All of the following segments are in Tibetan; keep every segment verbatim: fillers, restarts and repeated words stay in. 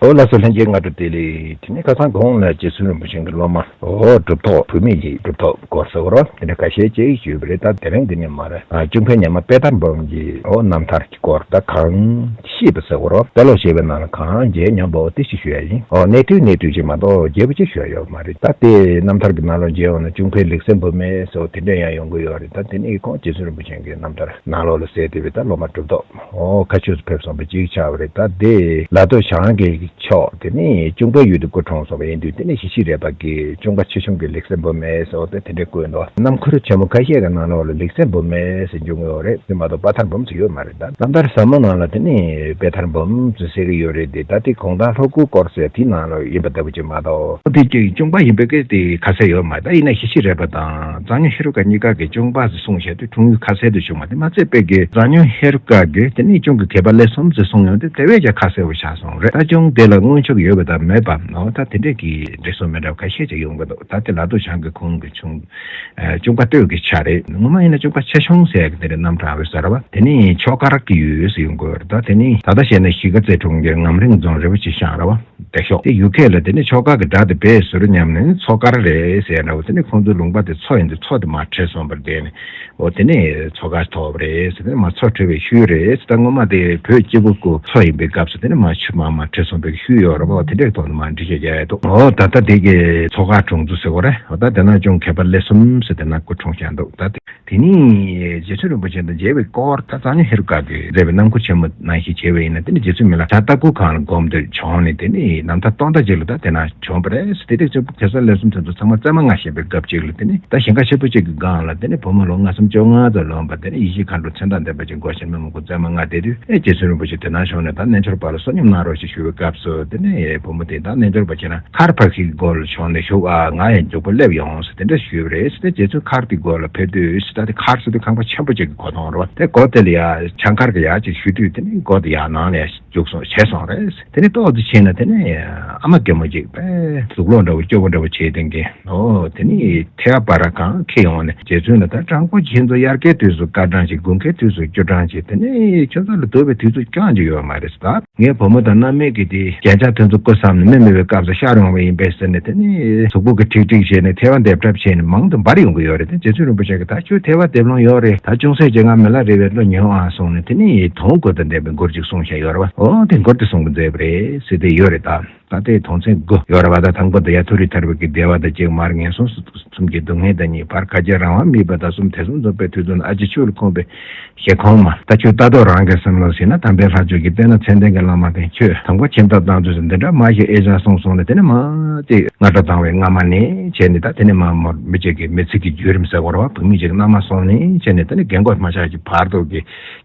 འོ་ལགས་སོ། ལྷན་རྒྱས་སྔ་དྲོ་བདེ་ལེགས། དེ་ནས་ཁ་སང་གོང་ལ་རྗེ་བཙུན་རིན་པོ་ཆེ་གི་སློབ་མ། འོ་གྲུབ་ཐོབ་བུད་མེད་ཀྱི་གྲུབ་ཐོབ་སྐོར་ཟེར་བ་རོ། དེ་ནས་ཁ་ཤས་ཅིག་ཞུས་པ་རེད། ད་དེ་རིང་འདི་ནས་མར་ཨ་གཅུང་ཕའི་ཉ་མ་དཔལ་ལྡན་འབུམ་གྱི་འོ་རྣམ་ཐར་གྱི་སྐོར། ད་གང་ཤེས་པ་ཟེར་བ་རོ། དཔེ་ཀློག་བྱས་པའི་ནང་ལ་གང་མཇལ་མྱོང་པའོ་དེ་ཞིག་ཞུ་ཡ་ཡིན། འོ་གནས་དུས་གནས་དུས་ཅིག་མ་གཏོགས་མཇལ་བ་ཅིག་ཞུ་ཡ་ཡོད་མ་རེད། ད་དེ་རྣམ་ཐར་གྱི་ནང་ལོགས་མཇལ་འོང་ན་གཅུང་ཕའི་ལེགས་སེ་འབུམ་མེད་ཟེར་བ་དེ་འདྲ་ཡང་ཡོང་གི་ཡོད་རེད། ད་དེ་ནས་ཁོང་རྗེ་བཙུན་རིན་པོ་ཆེ་གི་རྣམ་ཐར་ནང་ལོགས་ལ་གསལ་བསྡད་པའི་ད་སློབ་མ་གྲུབ་ཐོབ་འོ་ཁ་ཆུ་ཕེབས་སོང་བ་ཅིག་ཆགས་པ་རེད། ད་དེ་ལ་སྟོད་བྱང་གི་ཕྱོགས་དེ་ནི་གཅུང་པའི་ཡུལ་དུ་སྐུ་འཁྲུངས་སོང་བ་ཡིན་དུས། དེ་ནི་ཞི་ཤི་རས་པ་གི་གཅུང་པ་ཆེ་ཆུང་གི་ལེགས་སེ་འབུམ་མེད་ཟེར་བ་དེ་དེ་འདྲའི་བཀོད་འདུག་རྣམ་མགུར་ཆེན་མོ་ཁ་ཤས་ཀྱི་ནང་ལོགས་ལ་ལེགས་སེ་འབུམ་མེད་ཟེར་འབྱུང་གི་ཡོད་རེད། དེ་མ་གཏོགས་དཔལ་ཐར་འབུམ་ཟེར་ཡོད་མ་རེད། ད་རྣམ་ཐར་ཟབ་མོ་ནང་ལ་དེ་ནི་དཔལ་ཐར་འབུམ་ཟེར་གྱི་ཡོད་རེད། དེ་ད་དེ་གུང་ཐང་ལྷོ་སྐུ་སྐོར་ཟེར་དེའི་ནང་ལ་ཡིན་པ་ལྟ་བུ་ཅིག་མ་གཏོགས། དེ་ཅིག་གཅུང་པ་ཡིན་པའི་གི་དེ་ཁ་གསལ་ཡོད་མ་རེད། ད་ཡིན་ན་ཞི་ཤི་རས་པ་དང་གཙང་སྨྱོན་ཧེ་རུ་ཀ་གཉིས་ཀ་གི་གཅུང་པ་ཟེར་གསུངས་བྱས་དུས་འཁྲུངས་ཡུལ་ཁ་གསལ་དུ་བྱུང་བ་དེ་མ་ཚད་པའི་གི་གཙང་སྨྱོན་ཧེ་རུ་ཀ་གི་དེ་ནི་གཅུང་གི་གད་པ་ཀླད་གསུམ་ཟེར་གསུངས་ཡོང་དུས་དེ་བས་ཀྱང་ཁ་གསལ་བོ་ཆགས་སོང་རེད། ད་གཅུང་དེ་ལ་སྔོན་ཆད་ཡོད་པ་དང་མེད་པ་འོ་ད་དེ་འདྲས་ཀྱི་འགྲེལ་སོང་མི་འདྲ་བ་ཁ་ཤས་ཅིག་ཡོང་གི་འདུག་ད་དེ་ལ་སྟོད་བྱང་གི་ཁོང་གི་གཅུང་ཨ་གཅུང་པ་སྟོད་ཀྱི་ཆ་རེད། ངོ་མ་ཡིན་ན་གཅུང་པ་ཆེ་ཆུང་ཟེར་ཡག་གི་དེ་རེད། རྣམ་གྲངས་བས་ཟེར་བ་དེ་ནི་ཆོས་སྒར་གྱི་ཡུལ་ཟེར་ཡོང་གི་ཡོད་རེད། ད་དེ་ནི་ད་ལྟ་བཤད་ན་གཞིས་ཀ་རྩེ་གྲོང་ཁྱེར་ངམ་རིང་རྫོང་རི་བོ་ཆེ་ཤང་རེད་བ། སྟེགས་ཤོག་དེ་ཡུལ་སྐད་ལ་དེ་ནི་ཆོས་སྒར་གྱི་སྒྲ་དེ་བས་ཟུར་མཉམ་ནས་མཚོ་སྒར་རེད་ཟེར་འདྲ་བོ། དེ་ནི་ཁོང་ཚོའི་ལུང་པ་དེ་མཚོ་ཡིན་དུས་མཚོ་དེ་མར་བྲོས་སོང་བར་བསྡད་ནས། འོ་དེ་ནས་མཚོ་སྒར་ཐོབ་རེད་ཟེར། དེ་ནས་མར་མཚོ་བྲོས་པའི་ཤུལ་རེད་ཟེར། ད་སྔོན་མ་དེ་བོད་སྐྱེ་རྒུ་སྐུ་མཚོ་ཡིན་པའི་སྐབས་སུ་དེ་ནས་མར་ཆུ་མར་མར་བྲོས་སོང་བའི་ཤུལ་ཡོད་རེད་པ། འོ་དེ་འདྲའི་ཐོག་ནས་མར་འགྲེལ་བཤད་རྒྱག་ཡ་འདུག་འོ་ད་ལྟ་དེ་གའི་མཚོ་སྒར་གྲོང་ཚོ་ཟེར་བ་རེད། འོ་ད་དེ་ན་གཅུང་གད་པ་ཀླད་གསུམ་ཟེར་དེ་ན་སྐུ་འཁྲུངས་བཞག་འདུག་ད་དེ། དེ་ནས་རྗེ་བཙུན་རིན་པོ་ཆེ་དང་མཇལ་བའི་སྐོར། ད་གཙང་སྨྱོན་ཧེ་རུ་ཀ་གིས་མཛད་པའི་རྣམ་མགུར་ཆེན་མོ་ནང་བཞིན་བྱས་པ་ཡིན་ན། དེ་ནི་རྗེ་བཙུན་མི་ལ་བྱ་ལྟ་སྐོར་ཁང་ལ་སྒོམ་དུ་བྱོན་ནས་དེ་ནི་རྣམ་ཐར་སྟོང་ཕྲག་གཅིག་ལ་ད་དེ་ན་བྱོན་པ་རེད། དེ་དུས་གཙོ་བོ་གེ་སར་ཀླད་གསུམ་དེ་ཚོ་ཚང་མ་བཙས་མ་ལྔ་བཞེངས་པའི་སྐབས་གཅིག་ལ་དེ་ནི་ད་ཞིང་ཁ་ཆེན་པོ་གཅིག་གི་སྒང་ལ་དེ་ནི་བུ་མོ་ལོ་ལྔ་གསུམ་བཅོ་ལྔ་ཙམ་ལོན་པ་དེ་ནི་ཡེ་ཤེས་མཁའ་འགྲོ་མཚན་རྟགས་ལྡན་པ་ཅིག་མགོ་ཕྱེ་མི་མང་པོ་བཙས་མ་ལྔ་བསྡད་དུས། ཨེ་རྗེ་བཙུན་རིན་པོ་ཆེ་དེ་ན་བྱོན་ནས་ད་རྣལ་འབྱོར་པ་ལ་བསོད་སྙོམས་གནང་རོགས་ཞེས་ཞུ་བའི་སྐབས་སུ་དེ་ནི་བུ་མོ་དེས་ད་རྣལ་འབྱོར་པ་ཁྱེད་རང་མཁར་འཕགས་ཤིང་གི་སྒོ་ལ་བྱོན་ནས་བཞུགས་ཨ། ང་ཡང་མགྱོགས་པོ་སླེབས་ཡོང་ཟེར་དེ་འདྲ་ཞུས་པ་རེད་ཟེར། དེ་རྗེ་བཙུན་མཁར་དེའི་སྒོ་ལ་ཕེབས་དུས་ཟེར། ད་དེ་མཁར་ཟེར་དུས་ཁང་པ་ཆེན་པོ་ཅིག་གི་སྒོ་མཐོང་རེད་བ། དེ་སྒོ་དེ་ལ་ཡ་ཕྱག་འཁར་གྱིས་ཡར་ཅིག་གཞུས་དུས་དེ་ནི་སྒོ་དེ་ཡར་ནང་ལ་ཡ་རྒྱུགས་སོང་བྱས་སོང་རེད། དེ་ནི་ཏོག་ཙམ་ཕྱིན་ན་དེ་ནི་ཨ་མ་རྒན་མོ་ཅིག་པས་གཟུགས་ལོག་འདྲ་བོ་སྐྱོ་བོ་འདྲ་བོ་བྱས་དེ་འགན་འོ་དེ་ནི་ཐལ་བ་ར་གང་འཁྱེར་ཡོང་ནས་རྗེ་བཙུན་ལ། ད་སྤྲང་པོ་ཁྱེད་ཚོ་དབྱར་ཁའི་དུས་སུ་དཀར་གྲང་ཅིག་དགུན་ཁའི་དུས་སུ་སྐྱོ་གྲང་ཅིག་དེ་ནི་ཁྱོད་ཚོ་ལ་སྡུག་པའི་དུས་ཚོད་རྐྱང་ཅིག་ཡོད་མ་རེད་ཟེར། ད་ངའི་བུ་མོ་དང་མནའ་མའི་གི་དེ་རྒྱན་ཆ་དེ་ཚོ་བཀོལ་བསམ་ནས་མི་མེད་པའི་སྐབས་སུ་ཤར་ཡོང་བ་ཡིན་པས་ཟེར་ནས་དེ་ནི་གཟུགས་པོ་གི་ཁྲིག་ཁྲིག་བྱས་ནས་ཐལ་བ་འདེབས་གྲབས་བྱས་ནས་མང་དུ་འབར་ཡོང་གི་ཡོད་རེད། དེ་རྗེ་བཙུན་རིན་པོ་ཆེ་གིས་ད་ཁྱོད་ཐལ་བ་འདེབས་ལོང་ཡོད་རེད། ད་ཅུང་ཟད་ཅིག་ང་མི་ལ་རས་པའི་བློ་ཉོན་ཨ་གསུངས་ནས་དེ་ནི་དོང་བསྐོར་དང་ལྡན་པའི་མགུར་ཅིག་གསུངས་བཞག་ཡོད་རེད་བ། འོ་དེ་མགུར་དེ་གསུངས་པ་མཛད་པ་རེད་ཟེར་དེ་ཡོད་རེད། ད་ད་ལྟའི་དོན་ཚན་དགུ་ཡོད་རེད་བ། ད་དང་པོ་དེ་ཡ་མཐོ་རིས་ཐར་པའི་གི་བདེ་བ་དང་གཅིག་མར་ངན་སོང་གསུམ་གྱི་སྡུག་བསྔལ་དང་གཉིས། བར་ག་ཅེ་རང་དབང་མེད་པ་དང་གསུམ། ཐེ་ཚོམ་རྫོགས་པའི་དུས་སུ་ནི། ཨ་ཙི་ཆོས་ལ་འཁོམས་པའི་ཞེ་འཁོང་མ། ད་ཁྱོད་ལྟ་རྟོག་རང་གིས་སེམས་ལ་ཟིན་ན། དམ་པའི་ལྷ་ཆོས་ཀྱི་བསྟན་ན་མཚན་ལྡན་གྱི་བླ་མ་བསྟེན། ཁྱོད་དང་པོ་ཁྱིམ་ཐབ་བཏང་དུས་སུ་འདི་འདྲ་མ་ཞིག་ཨེ་ཅང་གསུངས་སོང་ནས། དེ་ནས་མ་དེ་སྔ་དྲོ་བཏང་བའི་སྔ་མ་ནས་བྱས་ནས། ད་དེ་ནས་མ་མོར་མི་གཅིག་གི་མི་ཚེ་གི་བརྒྱུད་རིམ་ཟེར་དགོས་རེད་བ། བུད་མེད་ཅིག་མནའ་མ་སོང་ནས་བྱས་ནས་དེ་ནས་རྒན་གོག་མ་ཆགས་ཀྱི་བར་དུ་གི་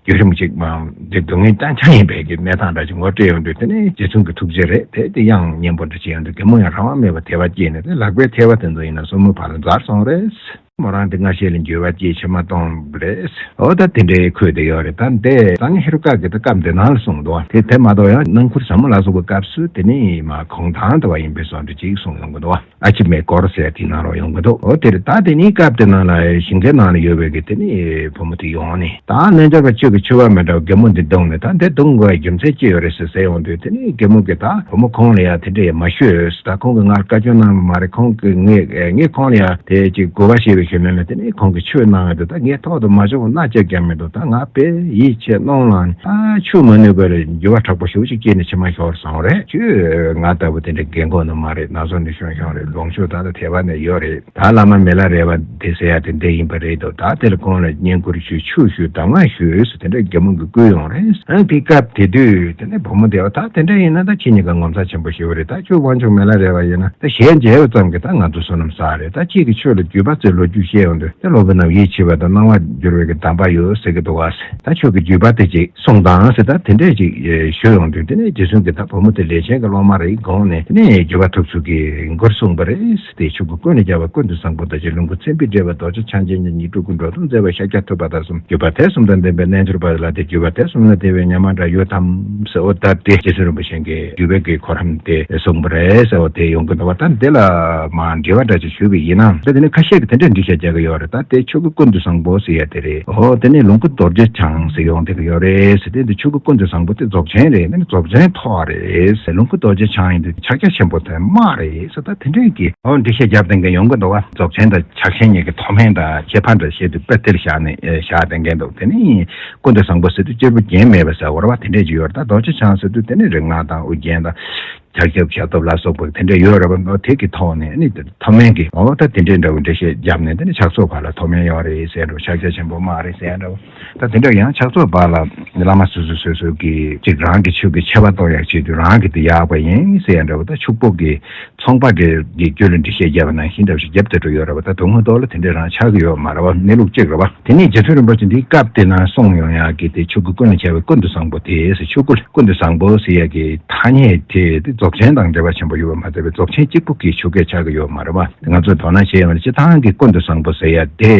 བརྒྱུད་རིམ་ཅིག་མ་འདི་སྡུག་བསྔལ་རྐྱང་རྐྱང་ཡིན་པའི་གི་གནས་སྟངས་འདྲ་ཅིག་ངོ་སྤྲད་ཡོང་དུས། དེ་ནས་རྗེ་བཙུན་གྱི་ཐུགས་རྗེ་རེད། དེ་དེ་དབྱངས་སྙན་པོ་འདྲ་ཅིག་ཡོང་དུས་རྒན་མོ་ཡང་རང་དབང་མེད་པར་དད་པ་སྐྱེས་ནས། དེ་ལག་པའི་ཐལ་བ་དེ་ཚོ་ཡིན་ན་སོར་མོའི་བར་ལ་འཛར་སོང་རེད། མོ་རང་དེ་སྔ་ཤེས་ལ་འགྱོད་པ་སྐྱེས་ཕྱི་མ་གཏོང་བ་རེད། འོ་ད་དེ་འདྲའི་ཁོད་དེ་ཡོད་རེད། ད་འདི་གཙང་སྨྱོན་ཧེ་རུ་ཀ་གི་ད་སྐབས་འདི་ནང་ལ་གསུངས་འདུག་དེ་དེ་མ་གཏོགས་ཡང་རྣམ་མགུར་ཟབ་མོ་ལ་སོགས་པའི་སྐབས་སུ་དེ་ནི་མ་གུང་ཐང་དུ་བ་ཡིན་པའི་བཟོ་འདྲ་ཅིག་གསུངས་ཡོང་གི་འདུག་ཨ་ཕྱི་མའི་སྐོར་ཟེར་དེའི་ནང་ལ་ཡོང་གི་འདུག་འོ་དེ་རེད། ད་དེ་ནི་སྐབས་དེ་ནང་ལ་ཞིང་ཁའི་ནང་ལ་ཡོད་པའི་གི་དེ་ནི་བུ་མོ་དེ་ཡོང་ནས། ད་རྣལ་འབྱོར་པ་ཁྱོད་ཀྱིས་ཆོས་པ་མི་འདྲ་བ་རྒན་མོ་འདི་བརྡུངས་ནས་ད་འདི་བརྡུང་དགོས་པའི་རྒྱུ་མཚན་ཅི་ཡོད་རེད་ཟེར་ཟེར་ཡོང་དུས། དེ་ནས་རྒན་མོ་གིས་ད་བུ་མོ་ཁོང་ལ་ཡ་དེ་འདྲ་ཡ་མ་ཤོད་ཟེར། ད་ཁོང་གིས་ང་ལ་བཀའ་བཀྱོན་གནང་བ་མ་རེད། ཁོང་གིས་ངས་ངས་ཁོང་ལ་ཡ་དེ་ཅིག་དགོས་པ་བཤད་པའི་ཞུ་མེད་ལ། དེ་ནས་ཁོང་གིས་ཆོས་གནང་བ་དེ་ད་ངས་ཐོག་ཏུ་མ་བྱུང་བ་སྣ་གཅིག་ཀྱང་མི་འདུག་ད་ང་དཔེ་ཡིད་ཆེས་གནང་ལ་ད་ཆོས་མ་ནུས་པར་འགྱུར་བ་དྲག་པོ་ཞེ་པོ་ཅིག་སྐྱེས་ནས་ཕྱི་མ་ཤོར་སོང་རེད། ཁྱོད་ང་ལྟ་བུ་དེ་འདྲ་རྒན་གོག་ནི་མ་རེད། ན་ཚོད་ནི་ཤོང་ཤོང་རེད། ལོངས་སྤྱོད་ད་ལྟ་དེ་བ་ནས་ཡོད་རེད། ད་བླ་མ་མི་ལ་རས་པ་དེ་ཟེར་ཡ་དེ་འདི་ཡིན་པ་རེད་དོ། ད་དེ་ལ་ཁོང་ལ་བསྙེན་བཀུར་ཞུས། ཆོས་ཞུས། གདམས་ངག་ཞུས་ཟེར་དེ་འདྲ་རྒན་མོ་གིས་བསྐུལ་ཡོང་རེད། ཨ་དེ་སྐབས་དེ་དུས་དེ་ནས་བུ་མོ་དེ་བ་ད་དེ་འདྲ་ཡིན་ན་ད་ཁྱེད་གཉིས་ཀ་ངོ་མཚར་ཆེན་པོ་ཞིག་རེད། ད་ཁྱོད་དབང་ཕྱུག་མི་ལ་རས་པ་ཡིན་ན་ད་ཞལ་མཇལ་བ་ཙམ་གྱིས་ད་ང་ཚོ་བསོད་ནམས་བསགས་རེད། ད་ཁྱེད་ཀྱིས་ཆོས་ལ་བརྒྱུད་པ་ཟེར་ལོ་རྒྱུས་བཤད་ཡོང་དུས་ད་སློབ་དཔོན་རྣམས་ཡིད་ཆེས་པ་དང་སྣང་བ་འགྱུར་བའི་གི་གདམས་པ་ཡོད་ཟེར་གི་འདུག་བ། ད་ཁྱོད་ཀྱིས་བརྒྱུད་པ་དེ་ཅིག་གསུངས་དང་ཟེར། ད་དེ་འདྲས་ཅིག་ཞུས་ཡོང་དུས། དེ་ནས་རྗེ་བཙུན་གྱིས་ད་བུ་མོ་དེ་ལས་ཆེན་གྱི་སློབ་མ་རེད་དགོངས་ནས། དེ་ནས་བརྒྱུད་པ་ཐོབ་ཚུལ་གྱི་མགུར་གསུངས་པ་རེད། དེ་ཆོས་སྐུ་ཀུན་ལས་རྒྱལ་བ་ཀུན་ཏུ་བཟང་པོ་དང་བཅས། ལོངས་སྐུ་མཚན་དཔེས་སྤྲས་པ་རྡོ་རྗེ་འཆང་ཆེན་གྱི་ཉིད། སྤྲུལ་སྐུ་འགྲོ་དོན་མཛད་པ་ཤཱཀྱ་ཐུབ་པ་དང་གསུམ། བརྒྱུད་པ་དེ་གསུམ་དང་ལྡན་པའི་རྣལ་འབྱོར་པ་ལ་དེ། བརྒྱུད་པ་དེ་གསུམ་ལ་དེ་བས་ཉམས་མ་འདྲ་ཡོད་དམ་ཟེར། འོ་ད་དེ་རྗེ་བཙུན་རིན་པོ་ཆེ་གིས་བརྒྱུད་པའི་གི་གོ་རིམ་དེ་གསུངས་པ་རེད་ཟེར། འོ་དེ་ཡོང་གི་འདུག་བ། ད་འདི་ལ་མ་འགྲེལ་བ་འདྲ་ཅིག་ཞུས་པ་ཡིན་ན། ད་དེ་ནས་ཁ་ཤས་ཀྱིས་དེ་འདྲས་འགྲེལ་ བཤད་རྒྱག་གི་ཡོད་རེད། ད་དེ་ཆོས་སྐུ་ཀུན་ཏུ་བཟང་པོ་ཟེར་ཡ་དེ་རེད། ཨོ་དེ་ནས་ལོངས་སྐུ་རྡོ་རྗེ་འཆང་ཟེར་ཡོང་བསྡད་ཀྱི་ཡོད་རེད་ཟེར། དེ་འདི་ཆོས་སྐུ་ཀུན་ཏུ་བཟང་པོ་དེ་རྫོགས་ཆེན་རེད། དེ་ནི་རྫོགས་ཆེན་ཐོག་རེད། ལོངས་སྐུ་རྡོ་རྗེ་འཆང་ཡིན་དུས་ཕྱག་རྒྱ་ཆེན་པོ་དེ་དམག་རེད་ཟེར། ད་དེ་འདྲས་ཀྱི་ཨོ་འགྲེལ་བཤད་རྒྱབ་བསྡད་མཁན་ཡོང་གི་འདུག་བ། རྫོགས་ཆེན་དང་ཕྱག་ཆེན་གཉིས་ཀྱི་མཐོ་དམན་དང་ཁྱད་པར་འདྲ་བཤད་དུས་དཔེ་དེར་བཞག་ནས་ཨེ་བཞག་བསྡད་མཁན་འདུག་དེ་ནི་ཀུན་ཏུ་བཟང་པོ་ཟེར་དུས་གཅེར་བུ་རྒྱན་མེད་པ་ཟེར་བ་རེད་བ། དེ་འདྲས་ཀྱི་ཡོད་རེད། ད་རྡོ་རྗེ་འཆང་ཟེར་དུས་དེ་ནི་རིག་སྔགས་དང་ཨོ་རྒྱན་དང་། ཕྱག་རྒྱ་ཞབས་ཏོག་ལ་སོགས་པ་དེ་འདྲ་ཡོད་རེད་བ། དེ་གི་ཐོག་ནས་ཨ་ནི་མཐོ་དམན་གྱི་འོ་ད་དེ་འདྲའི་འདྲ་བོ་འགྲེལ་བཤད་བརྒྱབ་ནས། དེ་ནི་ཕྱག་ཚོགས་བར་ལ་མཐོ་དམན་ཡོད་རེད་ཟེར་འདྲ་བོ། ཕྱག་རྒྱ་ཆེན་པོ་དམག་རེད་ཟེར་འདྲ་བོ། ད་དེ་འདྲ་ཡང་ཕྱག་ཚོགས་བར་ལ་བླ་མ་སོ་སོ་སོ་སོ་གིས་ཅིག་རང་གི་ཆོས་ཀྱི་ཆེ་བ་གཏོང་ཡག་ཆེད་དུ་རང་གི་དེ་ཡག་པ་ཡིན་ཟེར་འདྲ་བོ། ད་ཕྱུག་པོ་གི་ཚོང་པ་དེ་གི་རྒྱུད་ལ་འགྲེལ་བཤད་བརྒྱབ་པ་ནང་བཞིན་འདྲ་བོ་ཞིག་བརྒྱབ་བསྡད་འགྲོ་ཡོད་རེད་བ། ད་དོན་དངོས་ཐོག་ལ་དེ་འདྲ་རང་ཆགས་ཀྱི་ཡོད་མ་རེད་བ། གནས་ལུགས་གཅིག་རེད་བ། དེ་ནས་རྗེ་བཙུན་རིན་པོ་ཆེ་འདིའི་སྐབས་དེ་ན་གསུངས་ཡོང་ཡག་གི་དེ་ཆོས་སྐུ་ཀུན་ལ་ཁྱབ་པའི་ཀུན་ཏུ་བཟང་པོ་དེ་ཟེར། ཆོས་སྐུ་ཀུན་ཏུ་བཟང་པོ་ཟེར་ཡག་གི་ཐ་སྙད་དེ་དེ་རྫོགས་ཆེན་དང་འབྲེལ་བ་ཆེན་པོ་ཡོད་པ་མ་ཟད་པའི་རྫོགས་ཆེན་གཅིག་པུ་གི་ཆོས་སྐད་ཆགས་ཀྱི་ཡོད་མ་རེད་བ། ང་ཚོས་དོ་སྣང་བྱས་ཡོང་ན་སྤྱིར་བཏང་གི་ཀུན་ཏུ་བཟང་པོ་ཟེར་ཡག་དེ་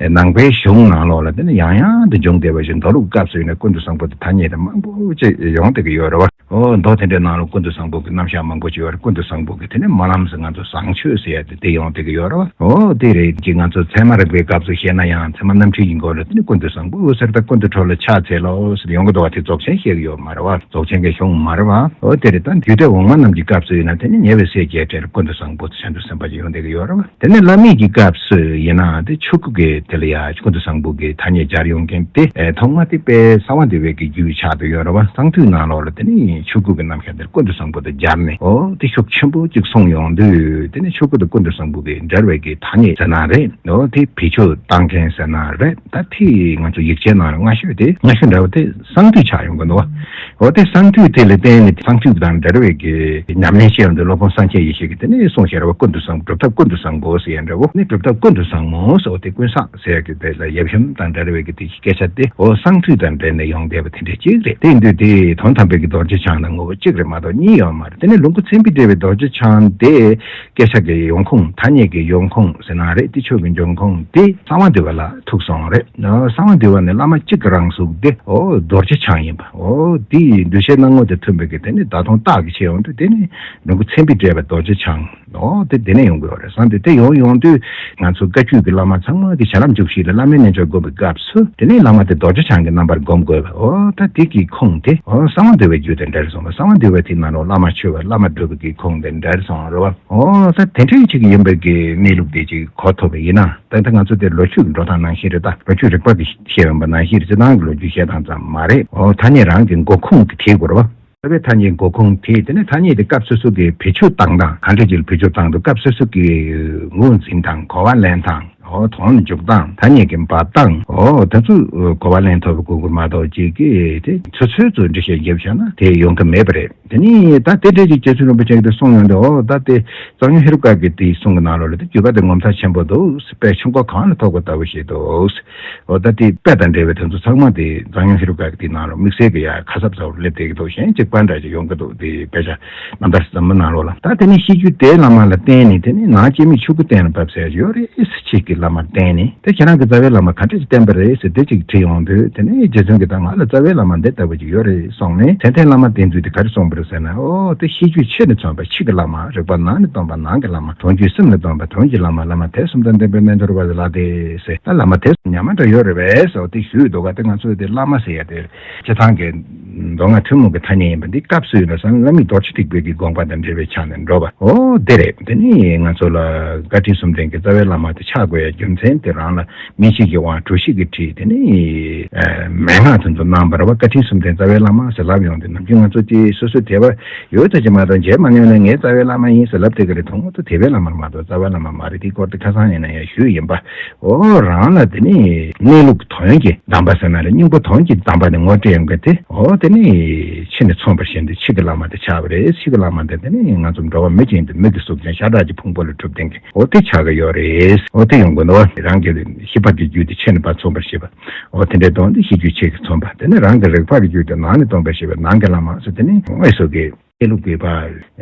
ནང་པའི་གཞུང་ནང་ལོགས་ལ་དེ་ནི་ཡང་ཡང་དུ་འབྱུང་བསྡད་པ་བཞིན་མདོ་ལུགས་སྐབས་སུ་ཡིན་ན་ཀུན་ཏུ་བཟང་པོ་དེ་ཐ་སྙད་དེ་མང་པོ་ཅིག་ཡོང་བསྡད་ཀྱི་ཡོད་རེད་བ། ཨོ་མདོ་དེ་འདྲའི་ནང་ལ་ཀུན་ཏུ་བཟང་པོ་གི་རྣམ་གཞག་མང་པོ་ཅིག་ཡོད་རེད། ཀུན་ཏུ་བཟང་པོ་གི་དེ་ནི་སྨོན་ལམ་ཟེར་ང་ཚོ་བཟང་སྤྱོད་ཟེར་ཡག་དེ་དེ་ཡོང་བསྡད་ཀྱི་ཡོད་རེད་བ། ཨོ་དེ་རེད། ཅིག་ང་ཚོ་ཚད་མ་རིག་པའི་སྐབས་སུ་བཤད་ན་ཡང་ཚད་མ་རྣམ་འཕྲུལ་གྱི་སྒོ་ལ་དེ་ནི་ཀུན་ཏུ་བཟང་པོ་ཟེར། ད་ཀུན་ཏུ་འགྲོ་ལ་ཕྱག་འཚལ་ལོ་ཟེར་ཡོང་གི་འདུག་བ། དེ་རྫོགས་ཆེན་བཤད་ཀྱི་ཡོད་མ་རེད་བ། རྫོགས་ཆེན་གྱི་གཞུང་མ་རེད་བ། ཨོ་དེ་རེད། ད་རྒྱུད་སྡེ་འོག་མ་རྣམས་ཀྱི་སྐབས་སུ་ཡིན་ན་དེ་ནི་ཉེ་བའི་སྲས་བརྒྱད་གྲས་ལ་ཀུན་ཏུ་བཟང་པོ་དེ་བྱང་ཆུབ་སེམས་དཔའ་ཅིག་ཡོང་བསྡད་ཀྱི་ཡོད་རེད་བ། དེ་ནས་བླ་མེད་ཀྱི་སྐབས་སུ་ཡིན་ན་དེ་ཆོས་སྐུ་གི་དེ་ལ་ཡ་ཀུན་ཏུ་བཟང་པོ་གི་ཐ་སྙད་སྦྱར་ཡོང་མཁན་དེ་ཨེ་ཐོག་མ་དེ་དཔལ་གསང་བ་འདུས་པའི་གི་རྒྱུད་ཆགས་བསྡད་ཡོད་རེད་བ། གསང་འདུས་ནང་ལོགས་ལ་དེ་ནི་ཆོས་སྐུ་གི་རྣམ་གཞག་དེར་ཀུན་ཏུ་བཟང་པོ་དེ་སྦྱར་ནས་ཨོ་དེ་ཤུགས་ཆེན་པོ་ཅིག་གསུངས་ཡོང་དུས། དེ་ནི་ཆོས་སྐུ་དང་ཀུན་ཏུ་བཟང་པོ་གི་འབྲེལ་བའི་གི་ཐ་སྙད་ཟེར་ན་རེད། ཨོ་དེ་བེད་སྤྱོད་བཏང་མཁན་ཟེར་ན་རེད། ད་དེ་ང་ཚོ་ཡིག་ཆའི་ནང་ལ་སྔ་ཤོས་དེ་སྔ་ཤོས་འདྲ་བོ་དེ་གསང་འདུས་ཆགས་ཡོང་གི་འདུག་བ། འོ་དེ་གསང་འདུས་དེ་ལ་བརྟེན་ནས་གསང་འདུས་དང་འབྲེལ་བའི་གི་ཉམས་ལེན་བྱེད་ཡོང་དུས་སློབ་དཔོན་སངས་རྒྱས་ཡེ་ཤེས་ཀྱིས་དེ་ནས་གསུངས་བཞག་རེད་བ། ཀུན་ཏུ་བཟང་སྒྲུབ་ཐབས་ཀུན་ཏུ་བཟང་པོ་ཟེར་ཡ་འདྲ་བོ། ནི་སྒྲུབ་ཐབས་ཀུན་ཏུ་བཟང་མོ་ཟེར་བ་དེ་ཀུན་བཟང་ཟེར་ཡ་གི་དེ་ལ་ཡབ་གཞུང་དང་འབྲེལ་བའི་གི་དེ་སྐད་ཆ་དེ་འོ་གསང་འདུས་དང་འབྲེལ་ནས་ཡོང་བསྡད་པ་དེ་འདྲ་གཅིག་རེད། དེ་ཡིན་དུས་དེ་དོན་དམ་པའི་གི་རྡོ་རྗེ་འཆང་དང་ངོ་བོ་གཅིག་རེད་མ་གཏོགས་གཉིས་ཡོད་མ་རེད། དེ་ནས་ལོངས་སྐུ་མཚན་དཔེས་སྤྲས་པའི་རྡོ་རྗེ་འཆང་དེ་སྐད་ཆ་གི་ཡོང་ཁུངས་ཐ་སྙད་ཀྱི་ཡོང་ཁུངས་ཟེར་ན་རེད། དེ་ཆོས་ཀྱི་འབྱུང་ཁུངས་དེ་གསང་བ་འདུས་པ་ལ་ཐུག་སོང་རེད། གསང་བ་འདུས་པ་ནི་བླ་མ་གཅིག་གི་རང་གཟུགས་དེ་ཨོ་རྡོ་རྗེ་འཆང་ཡིན་པ། ཨོ་དེ་ཡི་འདུས་བྱས་སྣང་ངོ་དེ་མཐུན་པའི་གི་དེ་ནི་ད་དུང་རྟགས་ཀྱི་ཆེད་ཡོང་དུས་དེ་ནི་ལོངས་སྐུ་མཚན་དཔེས་སྤྲས་པའི་རྡོ་རྗེ་འཆང་། ཨོ་དེ་དེ་ནས་ཡོང་གི་ཡོད་རེད་བསམ་དུས། དེ་ཡོང་ཡོང་དུས་ང་ཚོ་བཀའ་བརྒྱུད་ཀྱི་བླ་མ་ཚང་མ་གི་བྱ་རིམ་བཅུ་བཞི་ལ་བླ་མའི་རྣལ་འབྱོར་བསྒོམ་པའི་སྐབས་སུ་དེ་ནས་བླ་མ་དེ་རྡོ་རྗེ་འཆང་གི་རྣམ་པར་བསྒོམ་དགོས་པ། ཨོ་ད་དེ་གི་ཁུངས་དེ་ཨོ་གསང་བ་འདུས་པའི་རྒྱུད་དང་འབྲེལ་སོང་བ། གསང་བ་འདུས་པ་དེ་ནང་ལོགས་བླ་མ་མཆོད་པ་བླ་མ་སྒྲུབ་པའི་གི་ཁུངས་དང་འབྲེལ་སོང་རེད་བ། ཨོ་ད་དེ་འདྲའི་ཅིག་ཡིན་པའི་གི་གནས་ལུགས་དེ་ཅིག་གོ་ཐུབ་པ་ཡིན་ན། ད་ལྟ་ང་ཚོ་དེ་ལོ་རྒྱུས་ཀྱི་འགྲོ་སྟངས་ནང་བཞིན་རེད། ད་ལོ་རྒྱུས་རིག་པ་གི་བཤད་ཡོང་པ་ནང་བཞིན་རེད། སྤྱིར་བཏང་གི་ལོ་རྒྱུས་བཤད་སྟངས་ཙམ་མ་རེད། ཨོ་ཐ་སྙད་རང་གི་འགོ་ཁུངས་ཀྱི་དེ་དགོས་རེད་བ། རྩ་བའི་ཐ་སྙད་འགོ་ཁུངས་དེ་དེ་ནས་ཐ་སྙད་དེ་སྐབས་སོ་སོ་གི་བེད་སྤྱོད་བཏང་སྟངས་ག་འདྲ་ཅིག་ལ་བེད་སྤྱོད་བཏང་འདུག་སྐབས་སོ་སོ་གི་ངོས་འཛིན་སྟངས་གོ་བ་ལེན་སྟངས། ཨོ་དོན་འཇུག་སྟངས། ཐ་སྙད་ཀྱི་འབབ་སྟངས། ཨོ་དེ་ཚོ་གོ་བ་ལེན་ཐུབ་པའི་དགོས་མཁོ་མ་གཏོགས་ཅིག་གིས་དེ་ཚོད་ཚོད་ཚོད་འགྲེལ་བཤད་བརྒྱབ་བཞག་ན་དེ་ཡོང་གི་མེད་པ་རེད། དེ་ནས་ད་དེ་འདྲའི་ཅིག་རྗེ་བཙུན་རིན་པོ་ཆེ་གིས་དེ་གསུངས་ཡོང་དུས། ཨོ་ད་དེ་གཙང་སྨྱོན་ཧེ་རུ་ཀ་གི་དེའི་གསུང་གི་ནང་ལོགས་ལ་དེ་བརྒྱུད་པ་དེ་ངོ་མཚར་ཆེན་པོ་འདུག་དཔེ་ཆུ་མགོ་གངས་ལ་ཐོགས་པ་ལྟ་བུ་ཞིག་འདུག་འོ་ད་དེ་དཔེ་དང་འབྲེལ་བའི་དོན་ཚོ་ཚང་མ་དེ་གཙང་སྨྱོན་ཧེ་རུ་ཀ་གི་དེའི་ནང་ལོགས་དམིགས་བསལ་གྱི་ཡ་ཁ་གསབ་ཚ་བོར་སླེབས་བསྡད་ཀྱི་འདུག་གཞན་གཅིག་པ་འདྲ་ཅིག་ཡོང་གི་འདུག་དེ་དཔེ་ཆ་རྣམ་ཐར་ཟབ་མོ་ནང་ལོགས་ལ། ད་དེ་ནས་ཤེས་རྒྱུད་དེའི་བླ་མ་ལ་བརྟེན་ནས་དེ་ནས་ནང་སྐྱེ་མེད་ཆོས་སྐུ་གཏན་ལ་ཕབ་ཟེར་ཡོད་རེད་ཟེར། ཁྱེད་ཀྱི་བླ་མར་བརྟེན་ནས་དེ་ཁྱེད་རང་གི་རྩ་བའི་བླ་མ་ག་འདྲ་ཅིག་བསྟེན་པ་རེད་ཟེར་དེ་ཅིག་དྲིས་ཡོང་དུས། དེ་ནས་རྗེ་བཙུན་གྱིས་ད་ང་ལ་རྩ་བའི་བླ་མ་འདི་ལྟ་བུ་ཅིག་ཡོད་རེད་གསུངས་ནས། མཚན་ལྡན་བླ་མ་བསྟེན་ཚུལ་དེ་ག་རེ་གསུངས་པ་རེད་ཟེར་ན། ཨོ་དེ་ཤེས་རྒྱུད་ཕྱི་ནས་མཚོན་པ་ཕྱི་གི་བླ་མ། རིག་པ་ནང་ནས་སྟོན་པ་ནང་གི་བླ་མ། དོན་བརྒྱུད་སེམས་ལས་སྟོན་པ་དོན་གྱི་བླ་མ། བླ་མ་དད་གསུམ་དང་ལྡན་པའི་རྣལ་འབྱོར་པ་ལ་ལགས་ཏེ་ཟེར། ད་བླ་མ་དེ་ཉམས་མ་འདྲ་ཡོད་རེད་པས་ཟེར་བ་དེ་ཞུས་འདུག་ག་དེ་ང་ཚོས་དེ་བླ་མ་ཟེར་ཡ་དེ་སྤྱིར་བཏང་གི་མདོ་སྔགས་ཐུན་མོང་གི་ཐ་སྙད་ཡིན་པ་འདི་སྐབས་སུ་ཡོད་ན་བསམ། བླ་མེད་རྡོ་རྗེ་ཐེག་པའི་གི་དགོངས་པ་དང་འབྲེལ་བའི་ཆ་ནས་འགྲོ་བ། ཨོ་དེ་རེད། དེ་ནི་ང་ཚོ་ལ་བཀའ་དྲིན་གསུམ་ལྡན་གྱི་རྩ་བའི་བླ་མ་དེ་ཆགས་དགོས་ཡ་རྒྱུ་མཚན་དེ་རང་ལ་སྨིན་བྱེད་ཀྱི་དབང་གྲོལ་བྱེད་ཀྱི་ཁྲིད་དེ་ནི་མན་ངག་དེ་ཚོ་གནང་བ་རེད་བ། བཀའ་དྲིན་གསུམ་ལྡན་རྩ་བའི་བླ་མ་ཟེར་ལབ་ཡོང་དུས་ནམ་རྒྱུན་ང་ཚོ་དེ་སོ་སོའི་དད་པ་ཡོད་ཚད་ཅིག་མ་གཏོགས་མཇལ་མ་མྱོང་ན་ངའི་རྩ་བའི་བླ་མ་ཡིན་ཟེར་ལབ་བསྡད་ཀྱི་རེད། དོན་དངོས་སུ་དད་པའི་བླ་མ་རེད་མ་གཏོགས་རྩ་བའི་བླ་མ་མ་རེད། དེའི་སྐོར་དེ་ཁ་སང་ཡིན་ན་ཡང་ཞུས་ཡིན་པ། ཨོ་རང་ལ་དེ་ནི་གནས་ལུགས་དོན་གྱི་གདམས་པ་ཟེར་ན་རེད། སྙིང་པོ་དོན་གྱི་གདམས་པ་དེ་ངོ་སྤྲད་ཡོང་མཁན་དེ། ཨོ་དེ་ནི་ཕྱི་ནས་མཚོན་པར་བཞིན་དུ་ཕྱི་གི་བླ་མ་དེ་ཆགས་པ་རེད། ཕྱི་གི་བླ་མ་དེ་དེ་ནི་ང་ཚོ་འགྲོ་བ་མི་ཅན་དུ་མི་གི་གཟུགས་ཅན་ཤ་ཁྲག་གི་ཕུང་པོ་ལ་གྲུབ་ལྡན་གྱི་ཨོ་དེ་ཆགས་ཀྱི་ཡོད་རེད། ཨོ་དེ་ཡོང་དགོས་ནོ། རང་གི་ཤེས་པ་གི་རྒྱུད་དེ་ཕྱི་ནས་ཕར་མཚོན་པར་བྱེད་པ། ཨོ་དེ་འདྲའི་དོན་དེ་ཤེས་རྒྱུད་ཕྱི་གི་མཚོན་པ། དེ་ནི་རང་གི་རིག་པ་གི་རྒྱུད་དེ་ནང་ནས་སྟོན་པར་བྱེད་པ་ནང་གི་བླ་མ་ཟེར། དེ་ནི་དངོས་སུ་གི་ལུགས་པའི་བར་